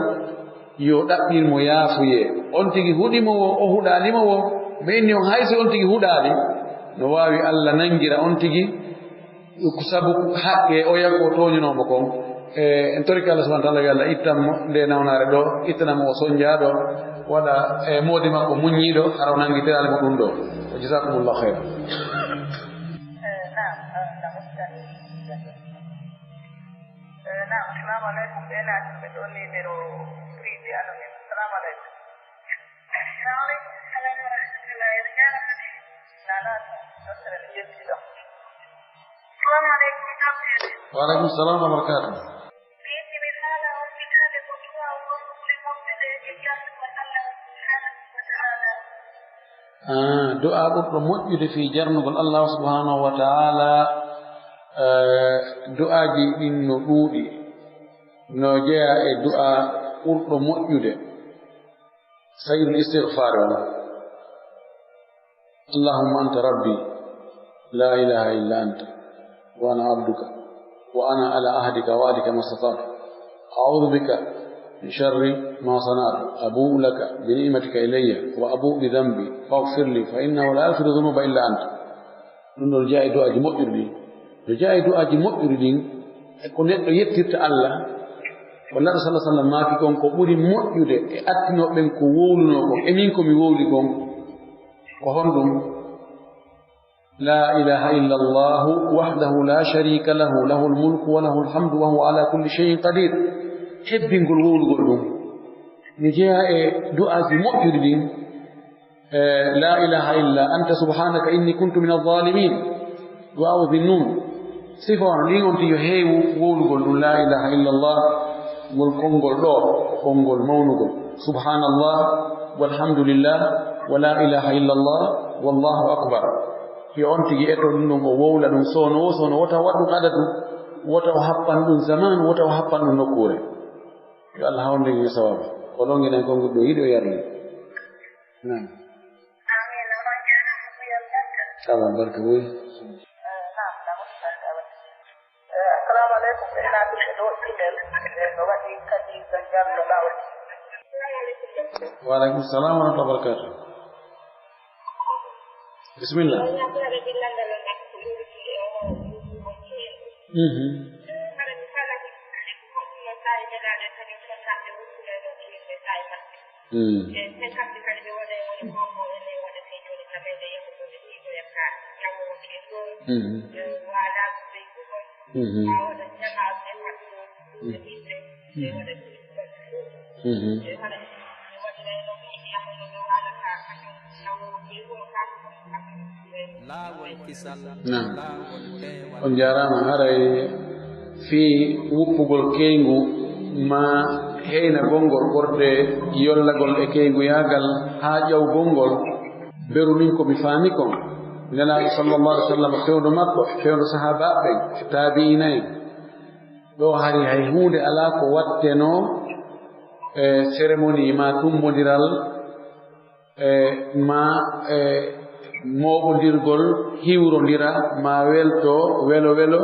yo ɗaɓɓir mo yaafuyee. On tigi huɗi mo wo, o huɗaali mo wo, ɓe inni on hay si on tigi huɗaali, no waawi Allah nangira on tigi, ko sabu haqqe oya ko tooñunoo mo kon. E, en torike Allah subhanahu wa ta'ala, yo Allah ittan mo nde nawnaare ɗo, ittana mo o sonjaaɗo, waɗa e moodi makko muññiiɗo, hara o nangitiraali mo ɗum ɗo. Wa jazakumullahu khairan. Eh, naam, eh, naam. Eh, naam, assalamu alaikum. Ɓe naati ɓe ɗo numéro privé anonyme. Assalamu alaikum. Wa alaikum salam wa rahmatullahi wa barakatuh. Nana, docteur, mi yetti ɗo. Assalamu alaikum, docteur. Wa alaikum salam wa barakatuh. Mi yetti mi faala on fitade ko du'a wonɗo ɓuri mawnude e jannugol Allah subhanahu wa ta'ala. Ah, du'a ɓurɗo moƴƴude fii jarnugol Allah subhanahu wa ta'ala, eh, du'aaji ɗin no ɗuuɗi, no jeyaa e du'a ɓurɗo moƴƴude. Sayyidul istighfar on. اللهم أنت ربي لا إله إلا أنت وأنا عبدك وأنا على عهدك ووعدك ما استطعت أعوذ بك من شر ما صنعت أبوء لك بنعمتك علي وأبوء بذنبي فاغفر لي فإنه لا يغفر الذنوب إلا أنت. Ɗum ɗon jeyaa e du'aaji moƴƴuɗi ɗin. No jeyaa e du'aaji moƴƴuɗi ɗin, e ko neɗɗo yettirta Allah, ko Nulaaɗo sallallahu alaihi wasallam maaki kon, ko ɓuri moƴƴude e attinooɓe ɓen ko wowlunoo kon, e min ko mi wowli kon, ko honɗum? لا إله إلا الله وحده لا شريك له، له الملك وله الحمد وهو على كل شيء قدير. Hebbingol wowlugol ɗum. No jeyaa e du'aaji moƴƴuɗi ɗin. Eh, لا إله إلا أنت سبحانك إني كنت من الظالمين. Du'aa'u Dhinnuun. Sifa on ɗin on tigi yo heewu wowlugol ɗum, لا إله إلا الله, ngol konngol ɗo, konngol mawnugol. سبحان الله والحمد لله ولا إله إلا الله والله أكبر. Yo on tigi eto ɗum ɗon, o wowla ɗum soono wo soono, wota waɗ ɗum adadu, wota o happan ɗum zamaanu, wota o happan ɗum nokkuure. Yo Allah hawrindin en e sawaabu. O ɗon ginen konngol ɗo yiɗi o yarli. Naam. Amiin. Awa, barka boy. Eh, assalamu alaikum. Ina ɗum e ɗo email, eh, no waɗi Khadija Diallo Lawal. Wa alaikum salam wa rahmatullahi wa barakatuh. Bismillah. Mhm. Mm. Mhm. Mhm. Mhm. Naam. On njaaraama. Haray fii wuppugol keyngu ma heynagol ngol ɓorde yollagol e keynguyaagal haa ƴawgol ngol. Beru min ko mi faami kon, Nelaaɗo sallallahu alaihi wasallam, fewndo makko, fewndo sahaabaaɓe ɓen, e taabi'iina en, ɗo hari hay huunde alaa ko wattenoo, e, cérémonie ma tummbondiral, e, ma, e, mooɓondirgol, hiwrondira, ma welto, welo welo,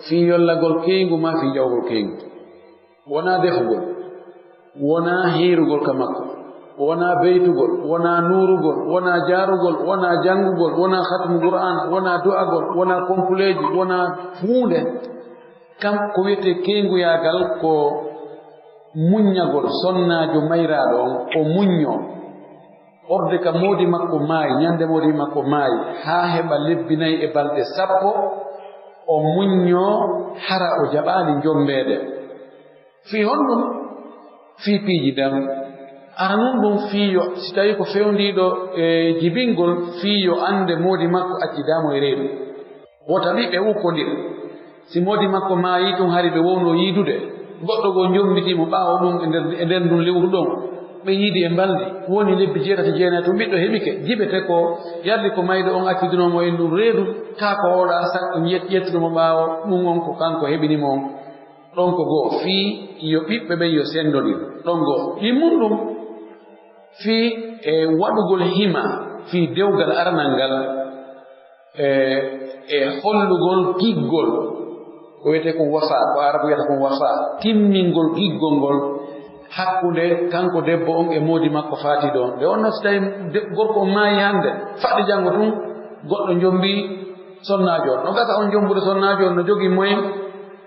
fii yollagol keyngu ma fii ƴawgol keyngu. Wonaa defugol, wonaa hiirugol ka makko, wonaa beytugol, wonaa nuurugol, wonaa jaarugol, wonaa janngugol, wonaa khatmu Qur'aan, wonaa du'agol, wonaa konkuleeji, wonaa huunde. Kam ko wiyetee keynguyaagal ko muññagol sonnaajo mayraaɗo on, o muññoo. Ɓorde ka moodi makko maayi, ñande moodi makko maayi, haa heɓa lebbi nayi e balɗe sappo, o muññoo hara o jaɓaali njommbeede. Fii honɗum? Fii piiji dam. Aranun ɗum fii yo, si tawii ko fewndiiɗo e jibingol, fii yo annde moodi makko accidaa mo e reedu. Wota ɓiɓɓe ukkondira. Si moodi makko maayii tun, hari ɓe wownoo yiidude, goɗɗo goo njommbitii mo ɓaawo ɗun e nder, e nder ndun lewru ɗon. Ɓe yiidi e mbaldi, woni lebbi jeetati jeenayi tun, ɓiɗɗo heɓike, jibete ko yardi ko mayɗo on accidunoo mo e ndun reedu, kaa ko oɗa sak-, ƴet-, ƴettude mo ɓaawo ɗun on ko kanko heɓini mo on. Ɗon ko goo, fii yo ɓiɓɓe ɓen yo senndondir. Ɗon goo, ɗimmun ɗum fii e waɗugol hima fii dewgal aranal ngal, e, e hollugol giggol, ko wiyetee kon wafa, ko Aarabu wiyata kon wafa, timmingol giggol ngol hakkunde kanko debbo on e moodi makko faatiiɗo on. Nde wonnoo si tawii de-, gorko on maayii hannde, faɗde janngo tun, goɗɗo njommbii sonnaajo on. No gasa on njommbude sonnaajo on, no jogii moyen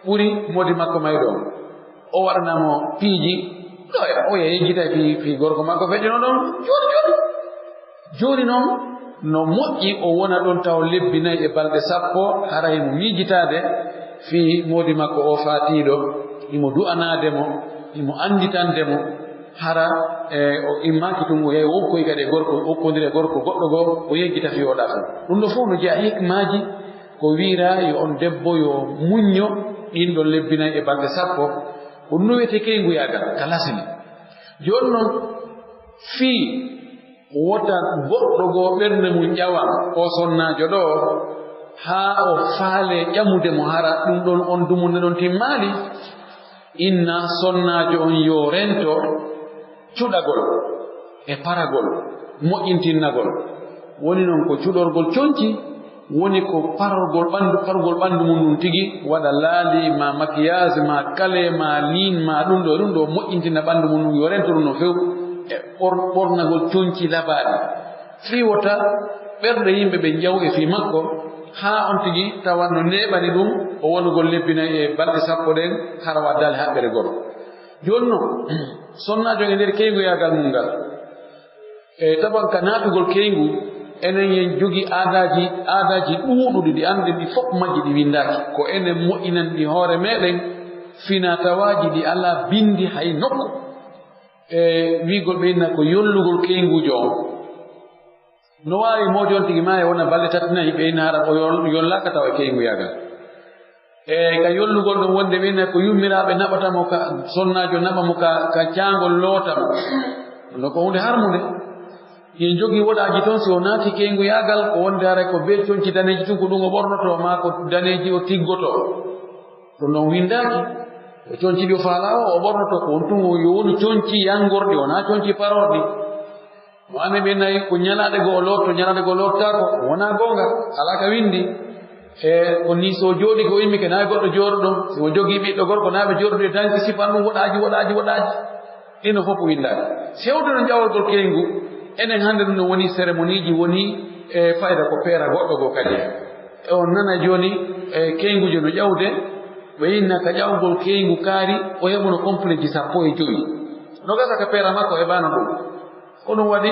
ɓuri moodi makko mayɗo on. O waɗana mo piiji, ɗo e, o yejjitay fii, fii gorko makko feƴƴuno ɗon jooni jooni. Jooni non, no moƴƴi o wona ɗon taw lebbi nayi e balɗe sappo, hara himo miijitaade fii moodi makko o faatiiɗo, himo du'anaade mo, himo annditande mo, hara, e, o immaaki tun, o yahi o ukkoyi kadi e gorko, o ukkondiri e gorko goɗɗo goo, o yejjita fii o ɗaafo. Ɗum ɗoo fof no jeyaa e hikmaaji ko wiiraa yo on debbo yo muñño ɗin ɗon lebbi nayi e balɗe sappo, ko ɗum no wiyetee keynguyaagal ka lasli. Jooni non, fii wota goɗɗo goo ɓernde mum ƴawa o sonnaajo ɗoo, haa o faalee ƴamude mo, hara ɗum ɗon on dumunde ɗon timmaali. Inna sonnaajo on yo rento cuɗagol e paragol, moƴƴintinnagol. Woni non ko cuɗorgol conci, woni ko parorgol ɓanndu, parugol ɓanndu mum ɗum tigi, waɗa laali, ma maquillage, ma kale, ma liin, ma ɗum ɗo, ɗum ɗo moƴƴintina ɓanndu mum ɗum, yo rento ɗum no few, e ɓor-, ɓornagol conci labaaɗi. Fii wota ɓerɗe yimɓe ɓe njaw e fii makko, haa on tigi tawa no neeɓani ɗum o wonugol lebbi nayi e balɗe sappo ɗen, hara o addaali haɓɓere goro. Jooni non, sonnaajo e nder keyngoyaagal mum ngal, e taban ka naatugol keyngu, enen en jogii aadaaji, aadaaji ɗuuɗuɗi ɗi annden ɗi fof majji ɗi winndaaki. Ko enen moƴƴinani ɗi hoore meɗen, fina tawaaji ɗi alaa binndi hay nokku. E wiigol ɓe inna ko yollugol keynguujo on. No waawi moodi on tigi maaya wona balɗe tati nayi, ɓe inna hara o yol-, yollaaka tawa e keynguyagal. E ka yollugol ɗon wonde ɓe inna ko yummiraaɓe naɓata mo ka, sonnaajo naɓa mo ka, ka caangol loota mo. No ko huunde harmunde. Yen jogii woɗaaji toon, si o naati keynguyagal, ko wonde haray ko bee conci daneeji tun, ko ɗum o ɓornotoo, maa ko daneeji o tiggotoo. Ɗum ɗon winndaaki. Ko conci ɗi o faalaa o, o ɓornotoo, ko on tun o yo wonu conci yanngorɗi, wonaa conci parorɗi. Mo ame ɓe nayi ko ñalaaɗe goo o lootto, ñalaaɗe goo loottaako, wonaa goonga, alaa ka winndi. E ko nii so o jooɗii ko immike, naa e goɗɗo jooɗo ɗon. Si o jogii ɓiɗɗo gorko, naa ɓe jooɗoɗo e danki, sipan ɗum woɗaaji, woɗaaji, woɗaaji. Ɗino fof winndaaki. Sewde no ƴawrogol keyngu, enen hannde ɗum no woni cérémonieji woni e fayda ko peera goɗɗo goo kadi. E on nana jooni e keyngujo no ƴawde, ɓe inna ka ƴawgol keyngu kaari, o heɓuno complétji sappo e jowi. No gasa ka peera makko heɓaano ɗum. Ko ɗum waɗi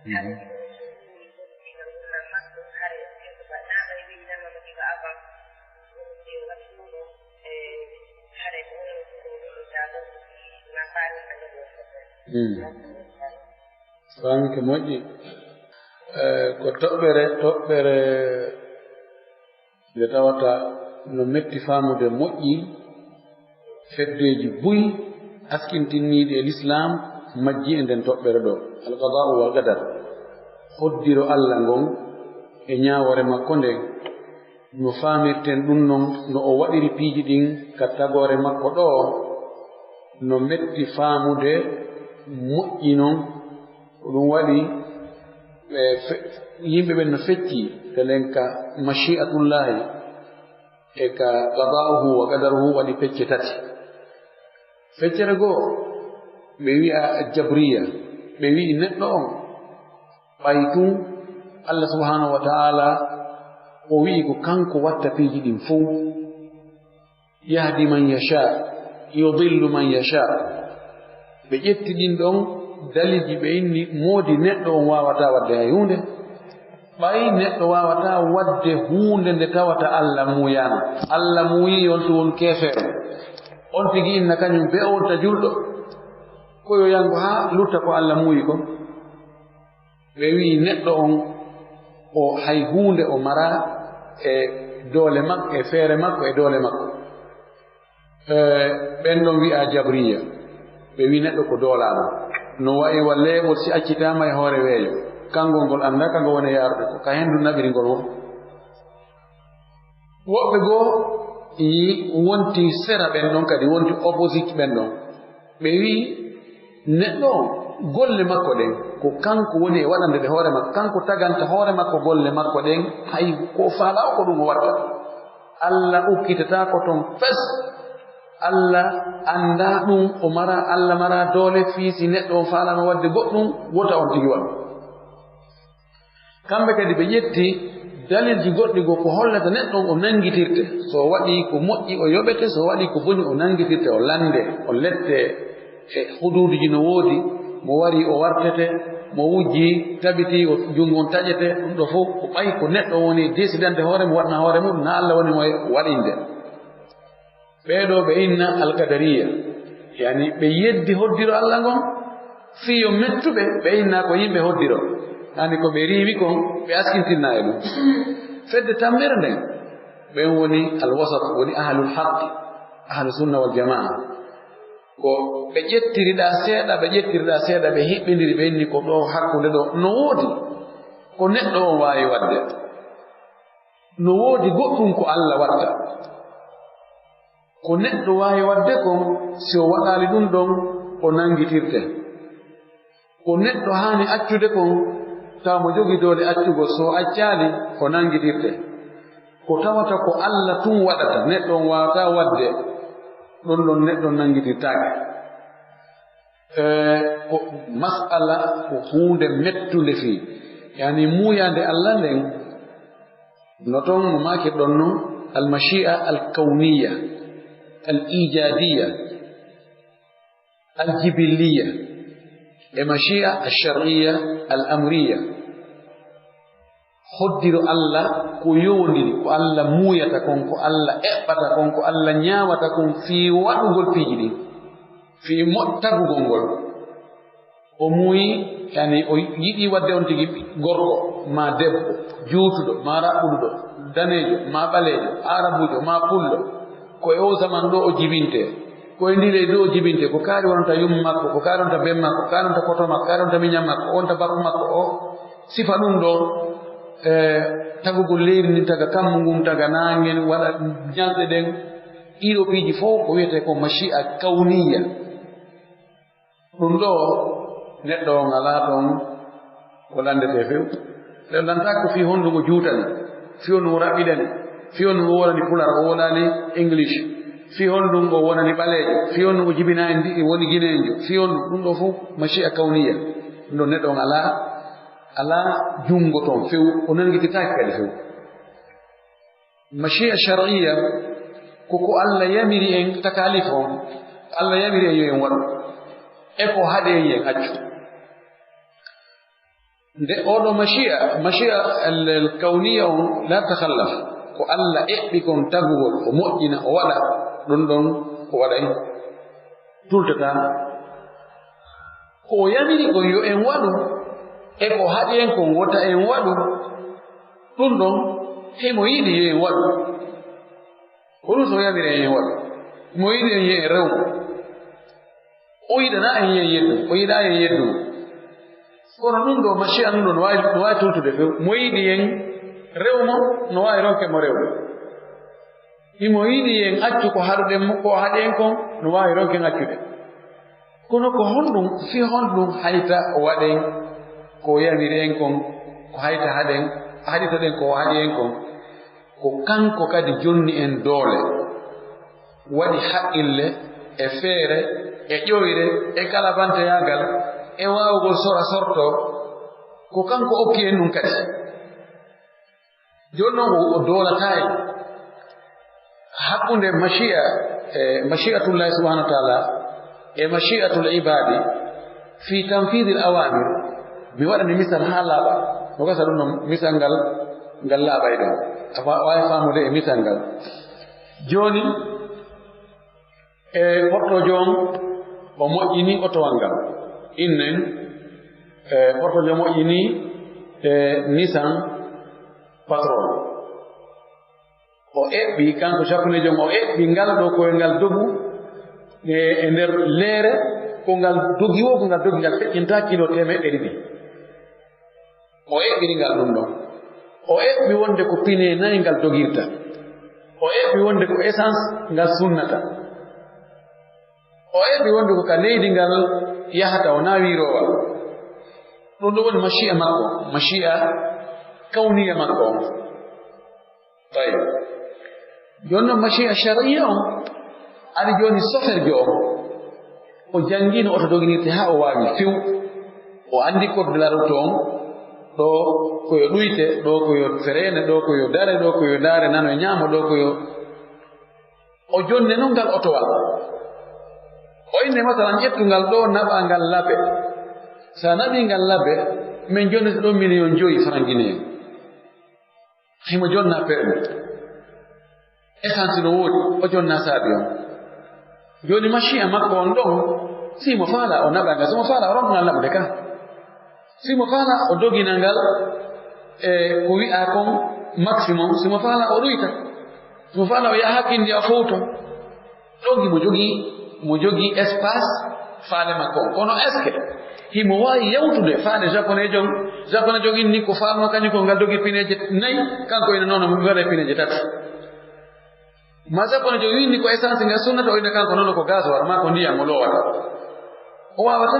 Mhm. Mm. Faami ko moƴƴi. Eh, ko toɓɓere, toɓɓere nde tawata no metti faamude moƴƴi, feddeeji buy askintinniiɗi e lislaam majji e nden toɓɓere ɗo, alqadaa'u wal qadar, hoddiro Alla ngon e ñaawoore makko nden. No faamirten ɗum non, no o waɗiri piiji ɗin ka tagoore makko ɗoo, no metti faamude moƴƴi non. Ko ɗum waɗi ɓe fe-, yimɓe ɓen no fecci, telen ka mashi'atullahi e ka qada'uhu wa qadaruhu waɗi pecce tati. Feccere goo, ɓe wi'a jabriya, ɓe wi'i neɗɗo on, ɓay tun Allah subhanahu wa ta'ala o wi'i ko kanko watta piiji ɗin fow. Yahdi man yasha, yudillu man yasha. Ɓe ƴetti ɗin ɗon daliiji, ɓe inni moodi neɗɗo on waawataa waɗde hay huunde. Ɓay neɗɗo waawataa waɗde huunde nde tawata Allah muuyaama. Allah muuyi on tun won keefeero. On tigi inna kañum be o wonta julɗo. Ko yo yango haa lutta ko Allah muuyi kon. Ɓe wi'i neɗɗo on, o hay huunde o mara e doole makko, e feere makko, e doole makko. E, ɓen ɗon wi'a jabriya. Ɓe wi'i neɗɗo ko doolaama. No wa'i wa leeɓol si accitaama e hoore weeyo. Kangol ngol anndaa ka ngo woni yaarude ko. Ka hendu naɓiri ngol won. Woɓɓe goo yi wonti sera ɓen ɗon, kadi wonti opposite ɓen ɗon. Ɓe wi'i, neɗɗo on, golle makko ɗen, ko kanko woni e waɗande ɗe hoore makko, kanko tagantoo hoore makko golle makko ɗen, hay ko faalaa o ko ɗum o watta. Allah ukkitataako ton fes. Allah anndaa ɗum, o mara, Allah mara doole fii si neɗɗo on faalaama waɗde goɗɗum, wota on tigi waɗu. Kamɓe kadi ɓe ƴetti dalilji goɗɗi goo ko hollata neɗɗo on o nanngitirte. So o waɗii ko moƴƴi o yoɓete, so o waɗii ko boni o nanngitirte, o lanndee, o lettee e huduuduji no woodi, mo warii o wartete, mo wujjii, tabitii o junngo on taƴete, ɗum ɗoo fof ko ɓay ko neɗɗo on woni décidande hoore mum, waɗna hoore mum, na Allah woni mo e waɗinde. Ɓee ɗoo ɓe inna alkadariya, yani ɓe yeddi hoddiro Allah ngon, fii yo mettuɓe, ɓe inna ko yimɓe hoddiro. Yani ko ɓe riiwi kon, ɓe askintinna e ɗum. Fedde tammere nden, ɓen woni alwasat, woni ahlul haqqi, ahlus sunna wal jamaa. Ko ɓe ƴettiriɗaa seeɗa, ɓe ƴettiriɗaa seeɗa, ɓe hiɓɓindiri, ɓe inni ko ɗoo hakkunde ɗoo no woodi, ko neɗɗo on waawi waɗde. No woodi goɗɗum ko Allah watta. Ko neɗɗo waawi waɗde kon, si o waɗaali ɗum ɗon, o nanngitirte. Ko neɗɗo haani accude kon, tawa mo jogii doole accugol, so o accaali, o nanngitirte. Ko tawata ko Allah tun waɗata, neɗɗo on waawataa waɗde, ɗon ɗon neɗɗo on nanngitirtaake. E, ko mas'ala, ko huunde mettunde fii, yani muuyaande Allah nden, no ton mo maakirɗon non, al-mashi'a al-kawniya, al-ijadiya, al-jibiliya, e mashi'a al-shar'iyya al-amriyya. Hoddiro Allah ko yowondiri, ko Allah muuyata kon, ko Allah eɓɓata kon, ko Allah ñaawata kon fii waɗugol piiji ɗin, fii mo-, tagugol ngol. O muuyi, yani, o yiɗi waɗde on tigi gorko, maa debbo, juutuɗo, maa raɓɓuɗuɗo, daneejo, maa ɓaleejo, aarabuujo, maa pullo. Ko e oo zaman ɗoo o jibintee. Ko e ndii leydi ɗoo o jibintee. Ko kaari wonta yumma makko, ko kaari wonta ben makko, ko kaari wonta koto makko, ko kaari wonta miñan makko, wonta bakku makko, o sifa ɗum ɗoo, e, tagugol leydi ndin, taga kammu ngun, taga naange, waɗa ñalɗe ɗen. Ɗii ɗoo piiji fof ko wiyetee ko mashi'a kawniya. Ɗum ɗoo, neɗɗo on alaa toon ko lanndetee few. Nde lanntaake ko fii honɗum o juutani, fii honɗum o raɓɓiɗani, fii honɗum o wonani Pulaar, o wonani English, fii honɗum o wonani ɓaleejo, fii honɗum o jibinaani ndi, woni Gineenjo, fii honɗum, ɗum ɗoo fof mashi'a kawniya. Ɗum ɗoo neɗɗo on alaa, alaa junngo toon few, o nanngititaake kadi few. Mashi'a shar'iyya ko ko Allah yamiri en, takalif on, Allah yamiri en yo en waɗu, e ko haɗi en yo en accu. Nde oɗo mashi'a, mashi'a al, al kawniya on, la takhallaf, ko Allah eɓɓi kon tagugol, o moƴƴina, o waɗa, ɗum ɗon ko waɗay, tultata. Ko o yamiri kon yo en waɗu, e ko haɗi en kon wota en waɗu, ɗum ɗon, himo yiɗi yo en waɗu. Ko ɗum so o yamiri en yo en waɗu. Himo yiɗi en yo en rew. O yiɗanaa en yo en yeddu. O yiɗaa yo en yeddu. Kono ɗum ɗoo, mashi'a ɗum ɗoo no waawi, no waawi tultude few. Mo yiɗi en rew mo, no waawi ronke mo rewde. Himo yiɗi en accu ko haɗuɗen mo, ko haɗi en kon, no waawi ronken accude. Kono ko honɗum, fii honɗum hayta o waɗen ko o yamiri en kon, ko hayta haɗen, haɗitoɗen ko o haɗi en kon? Ko kanko kadi jonni en doole, waɗi haqqille e feere e ƴoyre e kalabanteyaagal e waawugol sora sorto. Ko kanko okki en ɗum kadi. Jooni noon o, o doolataa en. Hakkunde mashi'a, e mashi'atullahi subhanahu wa ta'ala, e mashi'atul ibadi fi tanfidil awamir, mi waɗani misal haa laaɓa. No gasa ɗum noon, misal ngal, ngal laaɓay ɗon. A fa-, waawi faamude e misal ngal. Jooni, e portoojo on, o moƴƴini otowal ngal. Innen, e portoojo moƴƴini, e Nissan Patrol. O eɓɓi, kanko japoneejo on, o eɓɓi ngal ɗoo koyngal dogu e, e nder leere, ko ngal dogi woo, ko ngal dogi ngal feƴƴintaa kilo teemeɗɗe ɗiɗi. O eɓɓiri ngal ɗum ɗon. O eɓɓi wonde ko pine nayi ngal dogirta. O eɓɓi wonde ko essence ngal sunnata. O eɓɓi wonde ko ka leydi ngal yahata, wonaa wiiroowal. Ɗum ɗo woni mashi'a makko, mashi'a kawniya makko on. Tawi. Jooni noon mashi'a shar'iyya on, Ari jooni soferjo on, o janngi no oto doginirte haa o waawi few. O anndi code de la route on, ɗo ko yo ɗuyte, ɗo ko yo fereene, ɗo ko yo dare, ɗo ko yo ndaare nano e ñaamo, ɗo ko yo, o jonne noon ngal otowal. O inni, masalan, ƴettu ngal ɗo, naɓa ngal labe. So a naɓii ngal labe, min jonnete ɗo miliyon joyi franc guinéen. Himo jonna permis. Essence no woodi, o jonna saabi on. Jooni machine makko on ɗon, si mo faala o naɓa ngal, si mo faala o ronka ngal naɓude ka. Si mo faala o dogina ngal e ko wi'a kon maximum, si mo faala o ɗuyta. Si mo faala o yaha hakkindi o fowto. Ɗon himo jogii, mo jogii espace faale makko on. Kono est-ce que himo waawi yawtude faale japonais jon? Japonais jon inni ko faalno kañum ko ngal dogi pineeje nayi, kanko ina noon mo waɗa pineeje tati. Ma japonais jon inni ko essence ngal sunnata, o inna kanko noon ko gasoil, ma ko ndiyam o loowata. O waawata.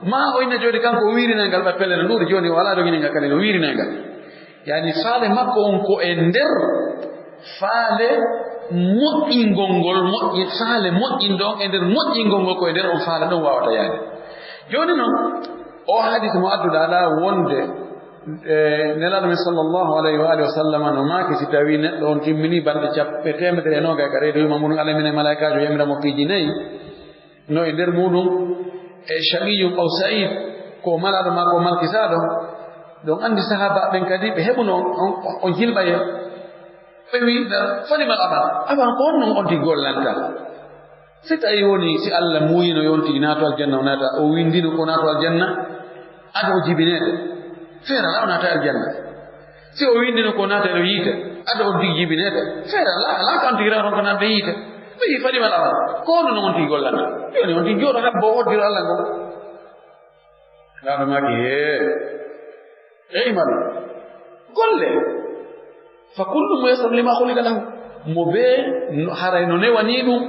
Ma o inna jooni kanko o wiirinay ngal ɓa pelle no ɗuuɗi, jooni o alaa doginay ngal kadi, o wiirinay ngal. Yani faale makko on ko e nder faale moƴƴingol ngol, moƴƴi-, faale moƴƴinɗo on e nder moƴƴingol ngol ko e nder on faale ɗon waawata yaade. Jooni noon, o hadis mo adduɗo alaa wonde, e, Nelaaɗo men sallallahu alayhi wa alihi wa sallam no maaki, si tawii neɗɗo on timminii balɗe cappe teemedere e noogay ka reedu, yuma mun alaa minen malaa'ikaajo yamira mo piiji nayi, no e nder muuɗum, e shaqiyyun aw sa'id, ko malaaɗo maa ko malkisaaɗo. Ɗon anndi sahaaba ɓen kadi ɓe heɓuno on, on, on jilɓaye. Ɓe wi'i, "Falimal amal? Amal ko honno on tigi gollanta?" Si tawi woni, si Allah muuyino yon tigi naato aljanna, o naata, o windino ko naato aljanna, ado o jibineede, feera la o naata aljanna. Si o windino ko naata ɗo yiite, ado o tigi jibineede, feera la, la ko on tigi rawron ko naata yiite. Ɓe wi'i, "Falimal amal? Ko honno on tigi gollanta?" Jooni on tigi jooɗo habbo o hoddiro Allah ngo. Laaɗo maaki, "Hee, e imal, golle. Fa kullu muyassar lima khuliqa lahu." Mo bee no, haray no newanii ɗum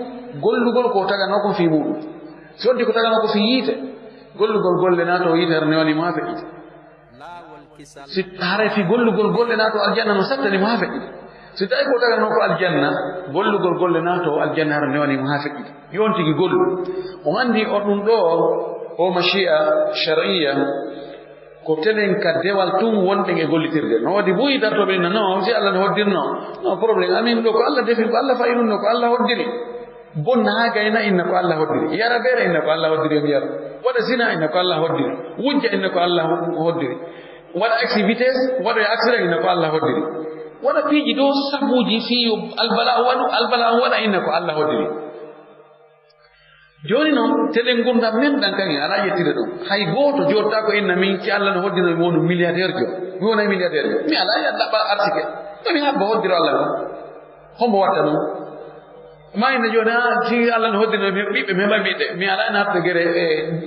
gollugol ko taganoo ko fii muuɗum. Si wonti ko taganoo ko fii yiite, gollugol golle naatoo yiite, haray newanii mo haa feƴƴita. Si haray fii gollugol golle naatoo aljanna no sattani mo haa feƴƴita. Si tawi ko taganoo ko aljanna, gollugol golle naatoo aljanna haray newanii mo haa feƴƴita. Yo on tigi gollu. On anndi on ɗum ɗoo, o mashi'a shar'iyya, ko telen ka dewal tun wonɗen e gollitirde. No waɗi buy dartooɓe inna, "Non, si Allah no hoddirno, no problème. Amin ɗo ko Allah defi, ko Allah fa'i ɗum ɗo, ko Allah hoddiri." Bonna haa gayna inna ko Allah hoddiri. Yara beere inna ko Allah hoddiri, on yara. Waɗa zina inna ko Allah hoddiri. Wujja inna ko Allah ho-, hoddiri. Waɗa excès vitesse, waɗa accident inna ko Allah hoddiri. Waɗa piiji dow sabuuji fii yo albala waɗu, albala waɗa inna ko Allah hoddiri. Jooni noon, telen ngurndan men ɗan kaŋŋe alaa ƴettude ɗum. Hay gooto jooɗataa ko inna min, si Allah no hoddino mi wonu milliardaire jo, mi wonay milliardaire jo. Mi alaa e ɗaɓɓa arsike. To mi habba hoddiro Allah ko. Hombo watta ɗum? Ma inna jooni, haa si Allah no hoddino mi ɓiɓɓe, mi heɓa ɓiɓɓe. Mi alaa e naatde gere e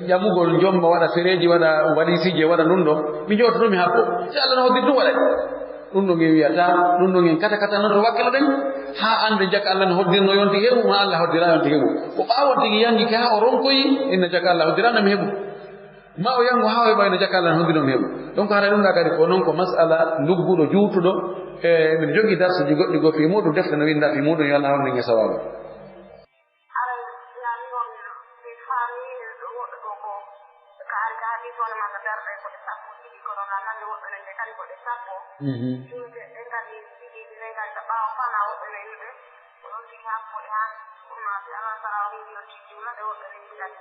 ƴamugol, jomba, waɗa fereeji, waɗa waliisiije, waɗa ɗum ɗo. Mi jooɗoto mi habbo. Si Allah no hoddiri ɗum waɗay. Ɗum ɗo ngen wiyata, ɗum ɗo ngen kata kata no to wakkilo ɗen, haa annde jaka Allah no hoddirno yonti heɓu, ma Allah hoddira yonti heɓu. Ko ɓaawo tigi yangi ke haa o ronkoyi, inna jaka Allah hoddirano mi heɓu. Ma o yango haa o heɓa inna jaka Allah no hoddirno mi heɓu. Donc hara ɗum ɗa kadi ko non ko masala lugguɗo juutuɗo, e min jogi darsuji goɗɗi goo fii muɗum, defte no winda fii muɗum, yo Allah hawnu en e sawaaba. Aray, yaa mi on, mi faami ɗo woɗɗo ɗo ko kaari ka hadiis wona malla darɗe ko ɗe sappo e ɗiɗi, kono na nande woɗɗo nen ɗe kadi ko ɗe sappo. Mhm. Ɗum ɗe, ɗe ngari ɗiɗi, ɗe ngari ka ɓaawo fana woɗɗo nen ɗe. Ko ɗon ɗi haa ko ɗe haa ɗum ma si Allah sara o wi'i yo ɗi juula ɗe woɗɗo nen ɗi kadi.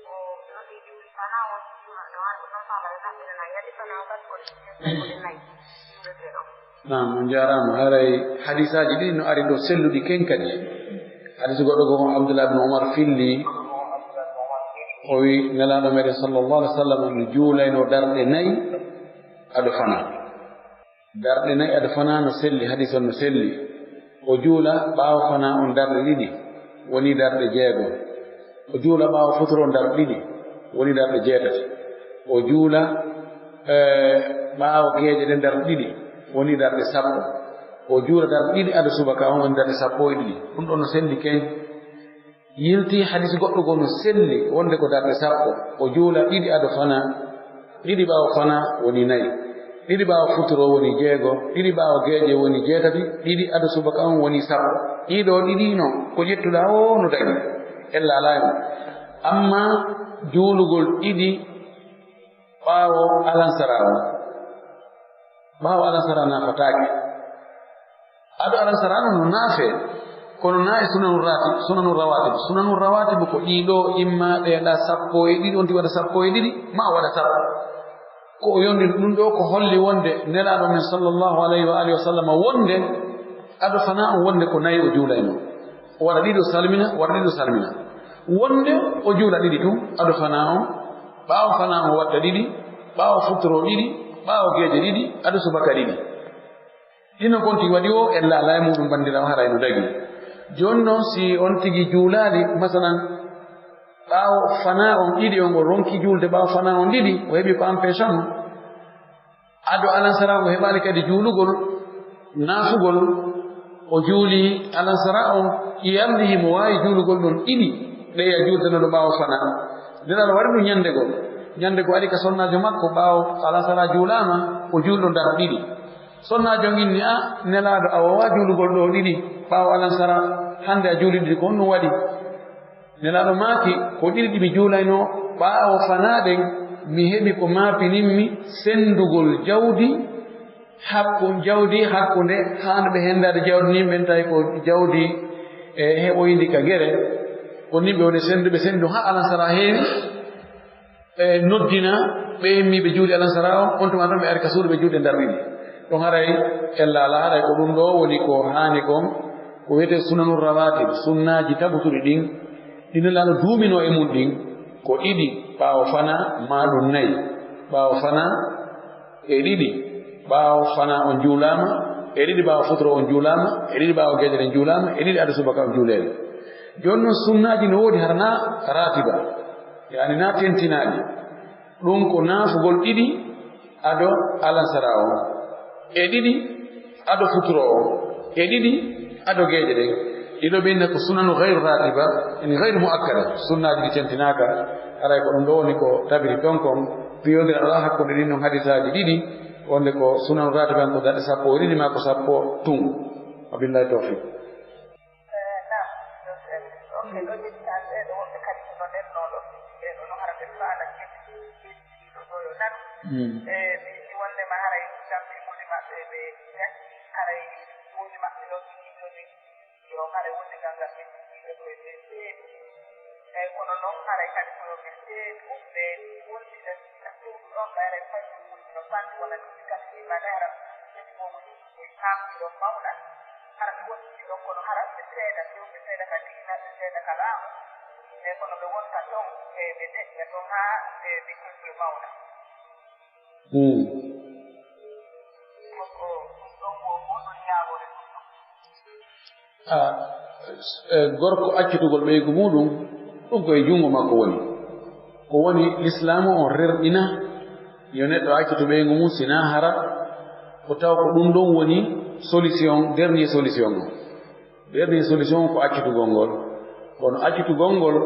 Ko yo ɗi juuli fana won ɗi juula ɗe wani ko ɗon fala yo naɓɓe ɗe nayi. Yadi fana o kadi ko ɗe, ko ɗe nayi. Juulete ɗo. Naam, on jaaraama. Haray hadiisaaji ɗin no ari ɗo selluɗi ken kadi. Hadiis goɗɗo goo ko Abdullah ibn Umar filli, o wi Nelaaɗo meɗen sallallahu alaihi wasallam no juulayno darɗe nayi ado fana. Darɗe nayi ado fana no selli, hadiis on no selli. O juula ɓaawo fana on darɗe ɗiɗi, woni darɗe jeego. O juula ɓaawo futuro darɗe ɗiɗi, woni darɗe jeetati. O juula, eh, ɓaawo geeƴe ɗen darɗe ɗiɗi, woni darɗe sappo. O juula darɗe ɗiɗi ado subaka on, woni darɗe sappo e ɗiɗi. Ɗum ɗon no selli ken. Yilti hadiis goɗɗo goo no selli, wonde ko darɗe sappo. O juula ɗiɗi ado fana, ɗiɗi ɓaawo fana woni nayi. Ɗiɗi ɓaawo futuro woni jeego, ɗiɗi ɓaawo geeƴe woni jeetati, ɗiɗi ado subaka on woni sappo. Ɗiɗo ɗiɗi no, ko ƴettuɗaa o no dañi. Ella alaa e mum. Amma juulugol ɗiɗi ɓaawo alansara o. Ɓaawo alansara naafataake. Ado alansara no, no naafe. Kono na e sunanu rati-, sunanu rawatib. Sunanu rawatib ko ɗiɗo, imma ɓeeɗa sappo e ɗiɗi, on tigi waɗa sappo e ɗiɗi, ma o waɗa sappo. Ko o yondini ɗum ɗo ko holli wonde Nelaaɗo men sallallahu alayhi wa alihi wa sallam wonde ado fana on wonde ko nayi o juulayno. O waɗa ɗiɗi o salmina, o waɗa ɗiɗi o salmina. Wonde o juula ɗiɗi tun, ado fana on, ɓaawo fana on watta ɗiɗi, ɓaawo futuro ɗiɗi, ɓaawo geeje ɗiɗi, ado subaka ɗiɗi. Hino kon tigi waɗi o, ella alaa e muɗum, banndiraawo, haray no dagi. Jooni non, si on tigi juulaali, masalan, ɓaawo fana on ɗiɗi on, o ronki juulde ɓaawo fana on ɗiɗi, o heɓi ko empêche mo. Ado alansara o heɓaali kadi juulugol, naafugol, o juuli alansara on, ƴiyamde himo waawi juulugol ɗon ɗiɗi, ɗe ya juulde no ɗo ɓaawo fana. Nelaaɗo waɗi ɗum ñande goo. Ñande goo ari ka sonnaajo makko ɓaawo alansara juulaama, o juulɗo ndar ɗiɗi. Sonnaajo on inni, "A, Nelaaɗo, a waawaa juulugol ɗo ɗiɗi ɓaawo alansara, hannde a juuli ɗiɗi, ko honɗum waɗi?" Nelaaɗo maaki, "Ko ɗiɗi ɗi mi juulaynoo ɓaawo fanaa ɗen, mi heɓi ko maapininmi senndugol jawdi, hakku-, jawdi hakkunde haanɓe henndaade jawdi ndin, ɓen tawi ko jawdi, e, heɓoyndi ka gere. Ko nii ɓe woni sennduɓe, senndu haa alansara heewi." E noddina ɓe immiiɓe juuli alansara on, on tuma tan ɓe ari ka suudu ɓe juulde ndar ɗiɗi. Ɗon haray ella alaa, haray ko ɗum ɗo woni ko haani kon, ko wiyetee sunanu rawatib, sunnaaji tabutuɗi ɗin, ɗi Nelaaɗo duuminoo e mum ɗin, ko ɗiɗi ɓaawo fana, maa ɗum nayi ɓaawo fana, e ɗiɗi ɓaawo fana on juulaama, e ɗiɗi ɓaawo futuro on juulaama, e ɗiɗi ɓaawo geeƴere on juulaama, e ɗiɗi ado subaka on juuleede. Jooni non sunnaaji no woodi hara na ratiba. Yaani na tentinaaɗi. Ɗum ko naafugol ɗiɗi ado alansara on, e ɗiɗi ado futuro on, e ɗiɗi ado geeƴe ɗen. Ɗiɗo ɓe inna ko sunanu gayru ratiba, yani gayru muakkada. Sunnaaji ɗi tentinaaka, haray ko ɗum ɗo woni ko tabiri ɗon kon, piyondir alaa hakkunde ɗin non hadisaaji ɗiɗi, wonde ko sunanu ratiba ko daɗe sappo e ɗiɗi maa ko sappo tun. Wabillahi tawfiq. Eh, naam, yo seeɗa. Ok, ɗo yettitaan ɓeeɗo woɓɓe kadi no nennoo ɗo. Ɓeeɗo no hara ɓe faala keɗiiɗo ɗo yo nanu. Mm. Eh, mi yiɗi wondema haray kamɓe moni maɓɓe ɓe ngacci, haray moni maɓɓe ɗo ɗiɗi ɗo ɗi, yo haray wonde ngal ngal ɓe ɗiɗi ɗo e ɓe seeɗi. Eyi, kono noon haray kadi ko yo ɓe seeɗu, ɓe wondita suudu ɗon, ɓayre fayde woni no fanɗi wona ɗum kadi ɗi mbaɗa hara. Kadi mo woni ko e haamdi ɗon mawna, hara ɓe woni ɗon kono hara ɓe seeɗa, ɓe seeɗa ka diina, ɓe seeɗa ka laamu. E kono ɓe wonta ɗon, e ɓe deƴƴa ɗon haa ɓe, ɓe kulɓe mawna. Hmm. Ko, ko ɗum ɗon wo-, wonɗon ñaawoore ɗum ɗon. Ah, eh, gorko accitugol ɓeygu muɗum, ɗum ko e junngo makko woni. Ko woni, Lislaamu on rerɗina yo neɗɗo accitu ɓeygu mum, sinaa hara ko taw ko ɗum ɗon woni solution, dernier solution on. Dernier solution ko accitugol ngol. Kono accitugol ngol,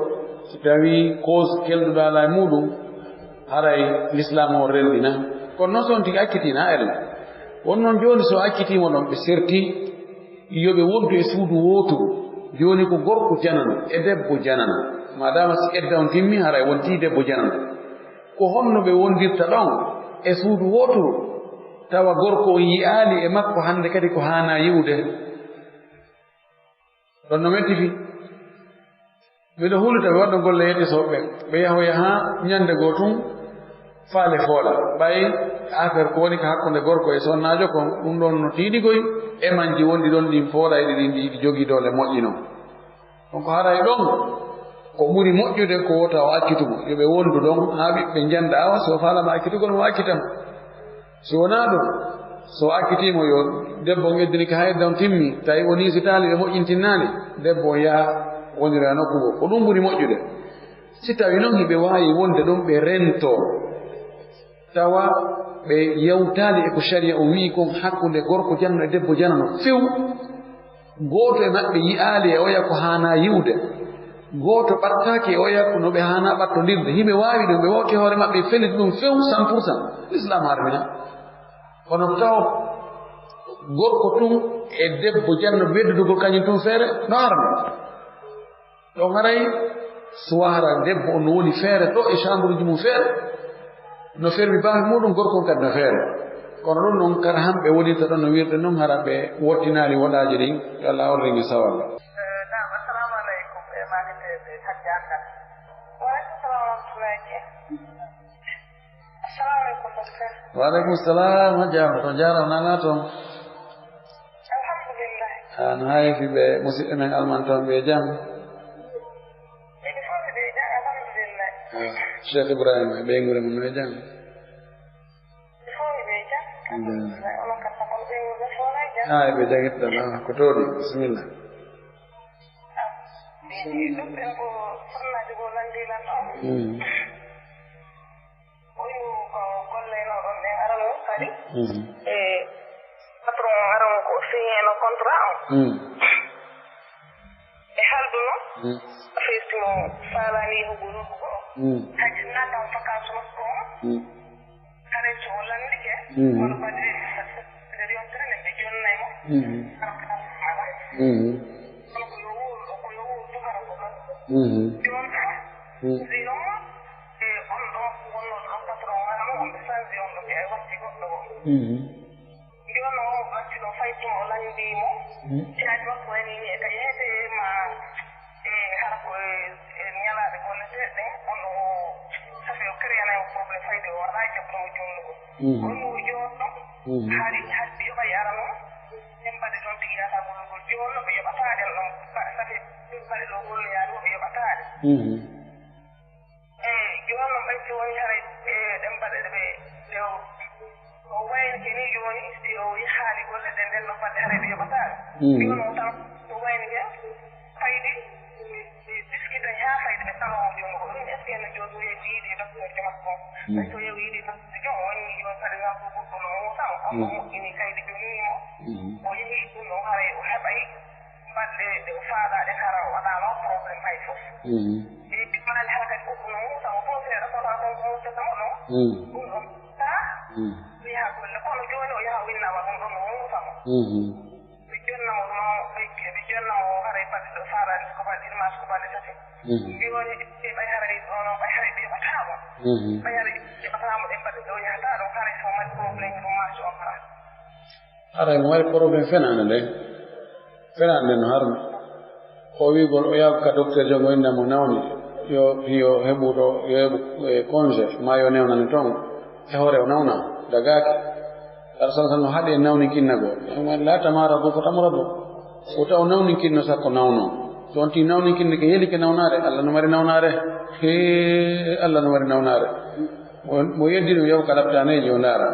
so tawii cause kelduɗo alaa e muɗum, haray Lislaamu on rerɗina. Kono noon so on tigi accitii na ella. Won noon jooni so accitiima ɗon ɓe serti, yo ɓe wontu e suudu wooturu. Jooni ko gorko janano e debbo janano. Maadaama si edda on timmi, haray wontii debbo janano. Ko honno ɓe wondirta ɗon e suudu wooturu, tawa gorko on yi'aali e makko hannde kadi ko haanaa yi'ude? Ɗon no metti fii. Miɗo huluta ɓe waɗa golle yettisooɓe ɓen. Ɓe yahoya haa ñande goo tun faale foola. Ɓay affaire ko woni ka hakkunde gorko e sonnaajo kon, ɗum ɗon no tiiɗigoy, e manji wondi ɗon ɗin foolay ɗi, ɗin ɗi jogii doole moƴƴi non. Donc haray ɗon ko ɓuri moƴƴude ko wota o accitu mo. Yo ɓe wondu ɗon haa ɓiɓɓe njannda, awa si o faalama accitugol mo, accitan. Si wonaa ɗum, so o accitii mo, yo debbo on eddini ka haa edda on timmi, tawi o niisitaali, ɓe moƴƴintinnaali, debbo on yaha wonira e nokku goo. Ko ɗum ɓuri moƴƴude. Si tawi noon hiɓe waawi wonde ɗon, ɓe rentoo, tawa ɓe yawtaali e ko sariya o wi'i kon hakkunde gorko janano e debbo janano few, gooto e maɓɓe yi'aali e oya ko haanaa yi'ude. Gooto ɓattaaki e oya ko no ɓe haanaa ɓattondirde. Hiɓe waawi ɗum, ɓe wawti hoore maɓɓe feliti ɗum few, cent pour cent. L'islam harmina. Kono taw Gorko tun e debbo janno weddudugol kañum tun feere no arano. Ɗon haray suwara debbo on no woni feere ɗo e chambre ji mum feere. No fermi baafe muɗum, gorko on kadi no feere. Kono ɗum noon kara hamɓe wonirta ɗon no wirde noon hara ɓe wottinaali woɗaaji ɗin. Yo Allah orringe sawal. Eh, naam, assalamu aleykum. E mani ɓe, ɓe hajji annda. Wa aleykum salam wa rahmatullahi. Assalamu aleykum, docteur. Wa aleykum salam, a jaaraama toon, jaaraama nana toon. Alhamdulillah. An hay fi ɓe musidɓe men alman toon ɓe jam. Ɓe fof ɓe jam, alhamdulillah. Ah, Cheikh Ibrahima, ɓeynguure mum no e jam? Ɓe fof ɓe jam, alhamdulillah. Onon kam, sago ɓeynguure fof no e jam? Ah, ɓe jam, itta, ah, ko tooɗi, bisimilla. Ah, ɗum ɗen ko sonnaaji goo lanndii lan ɗo. Mm. Oyo ko golleynoɗon ɗen arano kadi. Mhm. E patron on arano ko signé no contrat on. Mm. E halduno. Mm. Affaire si mo faalani yahugol ko. Mm. Hay si naatan vacance makko on. Mm. Haray so o lanndike. Mhm. Kono kadi nder yontere nden ɓe jonnay mo. Mhm. Mhm. Kono ko yo wuur, ko yo wuur duhara ko ɗon. Mhm. Jooni. Mm. Jooni. E on ɗo wonnoo ɗo patron wano on ɓe sanzi on ɗo ɓe watti goɗɗo o. Mhm. Jooni o watti ɗo fay tuma o lanndii mo. Mm. Caaji makko wayni ni e ka yehete ma e hara ko e, e ñalaaɗe golle seeɗa ɗen on ɗo safi o créanay mo problème fayde o waɗa jaɓɓude mo jonnugol. Mhm. On mo jooni ɗo. Mhm. Hari haddi o ɓay ara noon. Min mbaɗe ɗon tigi yata gollugol jooni no ɓe yoɓataa ɗen ɗon. Mbaɗe safi min mbaɗe ɗo golloyaade o ɓe yoɓataa ɗe. Mhm. E jooni noon ɓay si woni haray e ɗen mbaɗe ɗe ɓe ɗe o o waynike ni jooni si o yahaali golle ɗe nden ɗon mbaɗe haray ɓe yoɓataa ɗe. Mhm. Jooni o tan o waynike fayde ɓe biskita haa fayde ɓe salon o jooni ko ɗum est ce que no jooni o yehi o yiidi docteur makko on. Mhm. Ɓay so yehi o yiidi docteur jooni o woni jooni par exemple goɗɗo no muusa mo on o moƴƴini kaydi jonnii mo. Mhm. O yehi ɗum ɗon haray o heɓay Mbaɗde ɗe o faalaa ɗe hara o waɗaano problème hay fof. Mhm. E ɗimmaali hara kadi ko ɗum o muusa mo fof seeɗa sona kon ko muccata mo ɗon. Mhm. Ɗum ɗon taa. Mhm. O yaha golle kono jooni o yaha o winnama ɗum ɗon o muusa mo. Mhm. Ɓe jonna mo ɗum o ɓe ɓe jonna mo haray mbaɗde ɗe o faalaani ko mbaɗde ɗiɗi maa ko mbaɗde tati. Mhm. Jooni ɓe ɓay haray ɗo noon ɓay haray ɓe yoɓataa mo. Mhm. Ɓay haray ɓe yoɓataa mo ɗe mbaɗde ɗe o yahataa ɗon haray so mari problème ɗum maa so o hara. Haray mo waɗi problème fenaande nden. Fenaande nden no harmi. O wi'ugol o yaha ka docteur jom o inna mo nawni. Yo, yo heɓu ɗo, yo heɓu, eh, congé, ma yo newnane toon. E hoore o nawna, dagaaki. Aɗa sala tan no haɗi e nawni kinna goo. Ɗum en laa tamaaradu ko tamradu. Wota o nawni kinno sakko nawno. So on tii nawni kinno ke yeli ke nawnaare, Allah no mari nawnaare. Hee, Allah no mari nawnaare. Mo, mo yeddi ɗum yahu ka laptaneeji o ndaara.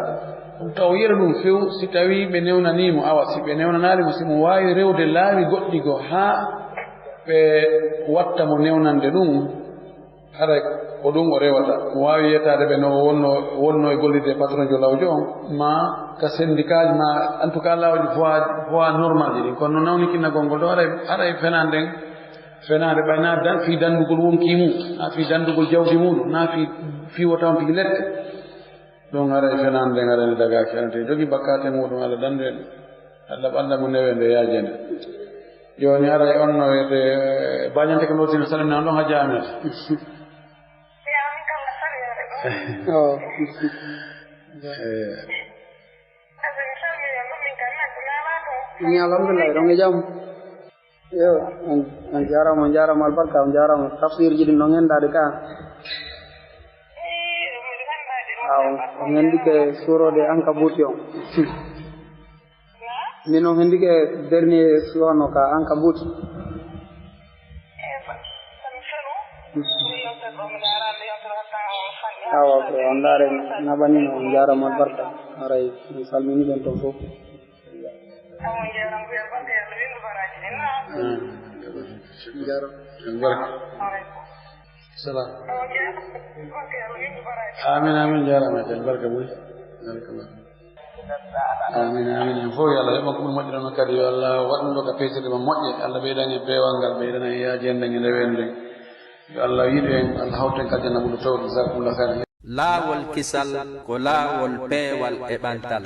Ɗum taw o yiyata ɗum few, si tawii ɓe newnanii mo, awa si ɓe newnanaali mo, si mo waawi rewde laawi goɗɗi goo haa ɓe watta mo newnande ɗum, haray ko ɗum o rewata. Mo waawi yettaade ɓe no o wonno, wonno e gollidde e patron jo lawjo on, ma ka syndicat, ma en tout cas lawji voie, voie normal ji ɗin. Kono no nawni kinnagol ngol ɗo, haray, haray fenaande nden, fenaande ɓay na dan-, fii danndugol wonkii mum, na fii danndugol jawdi mum, na fii, fii wota on fii leɗɗe. Ɗum haray fenaande nden haray nde dagaaki, haray te jogi bakkaate muɗum, Allah danndu en. Allah ɓannda mo newende yaajende. Jooni haray on no wiyete, eh, Bañante ko nowtino salmina on ɗon ha jaamiyata. Oh. Eh. Ni alhamdulillah, ɗon e jam. Yo, on, on jaaraama, on jaaraama albarka, on jaaraama tafsirji ɗin no ngenndaade ka. Ah, on, on ngenndike suurode Ankabuuti on. Min on ngenndike dernier suwano ka Ankabuuti. Awa, ko on ndaare naɓanino, on jaaraama albarka. Haray, mi salmini ɓen ton fof. Amin. Jaaraama. Jaaraama. Barka. Salam. Amin, amin, jaaraama, Alhaji. Barka buy. Barka, barka. Amin, amin. En fof, yo Allah heɓan ko ɓuri moƴƴude noon kadi. Yo Allah waɗ ɗum ɗo ka peesirde ma moƴƴe. Allah ɓeydan en peewal ngal, ɓeydan en yaajende nde, nde weeɓnuɗen. Yo Allah yiɗu en, Allah hawtu en ka aljanna ɓurɗo towde. Jazakumullahu khairan. Laawol kisal ko laawol peewal e ɓantal.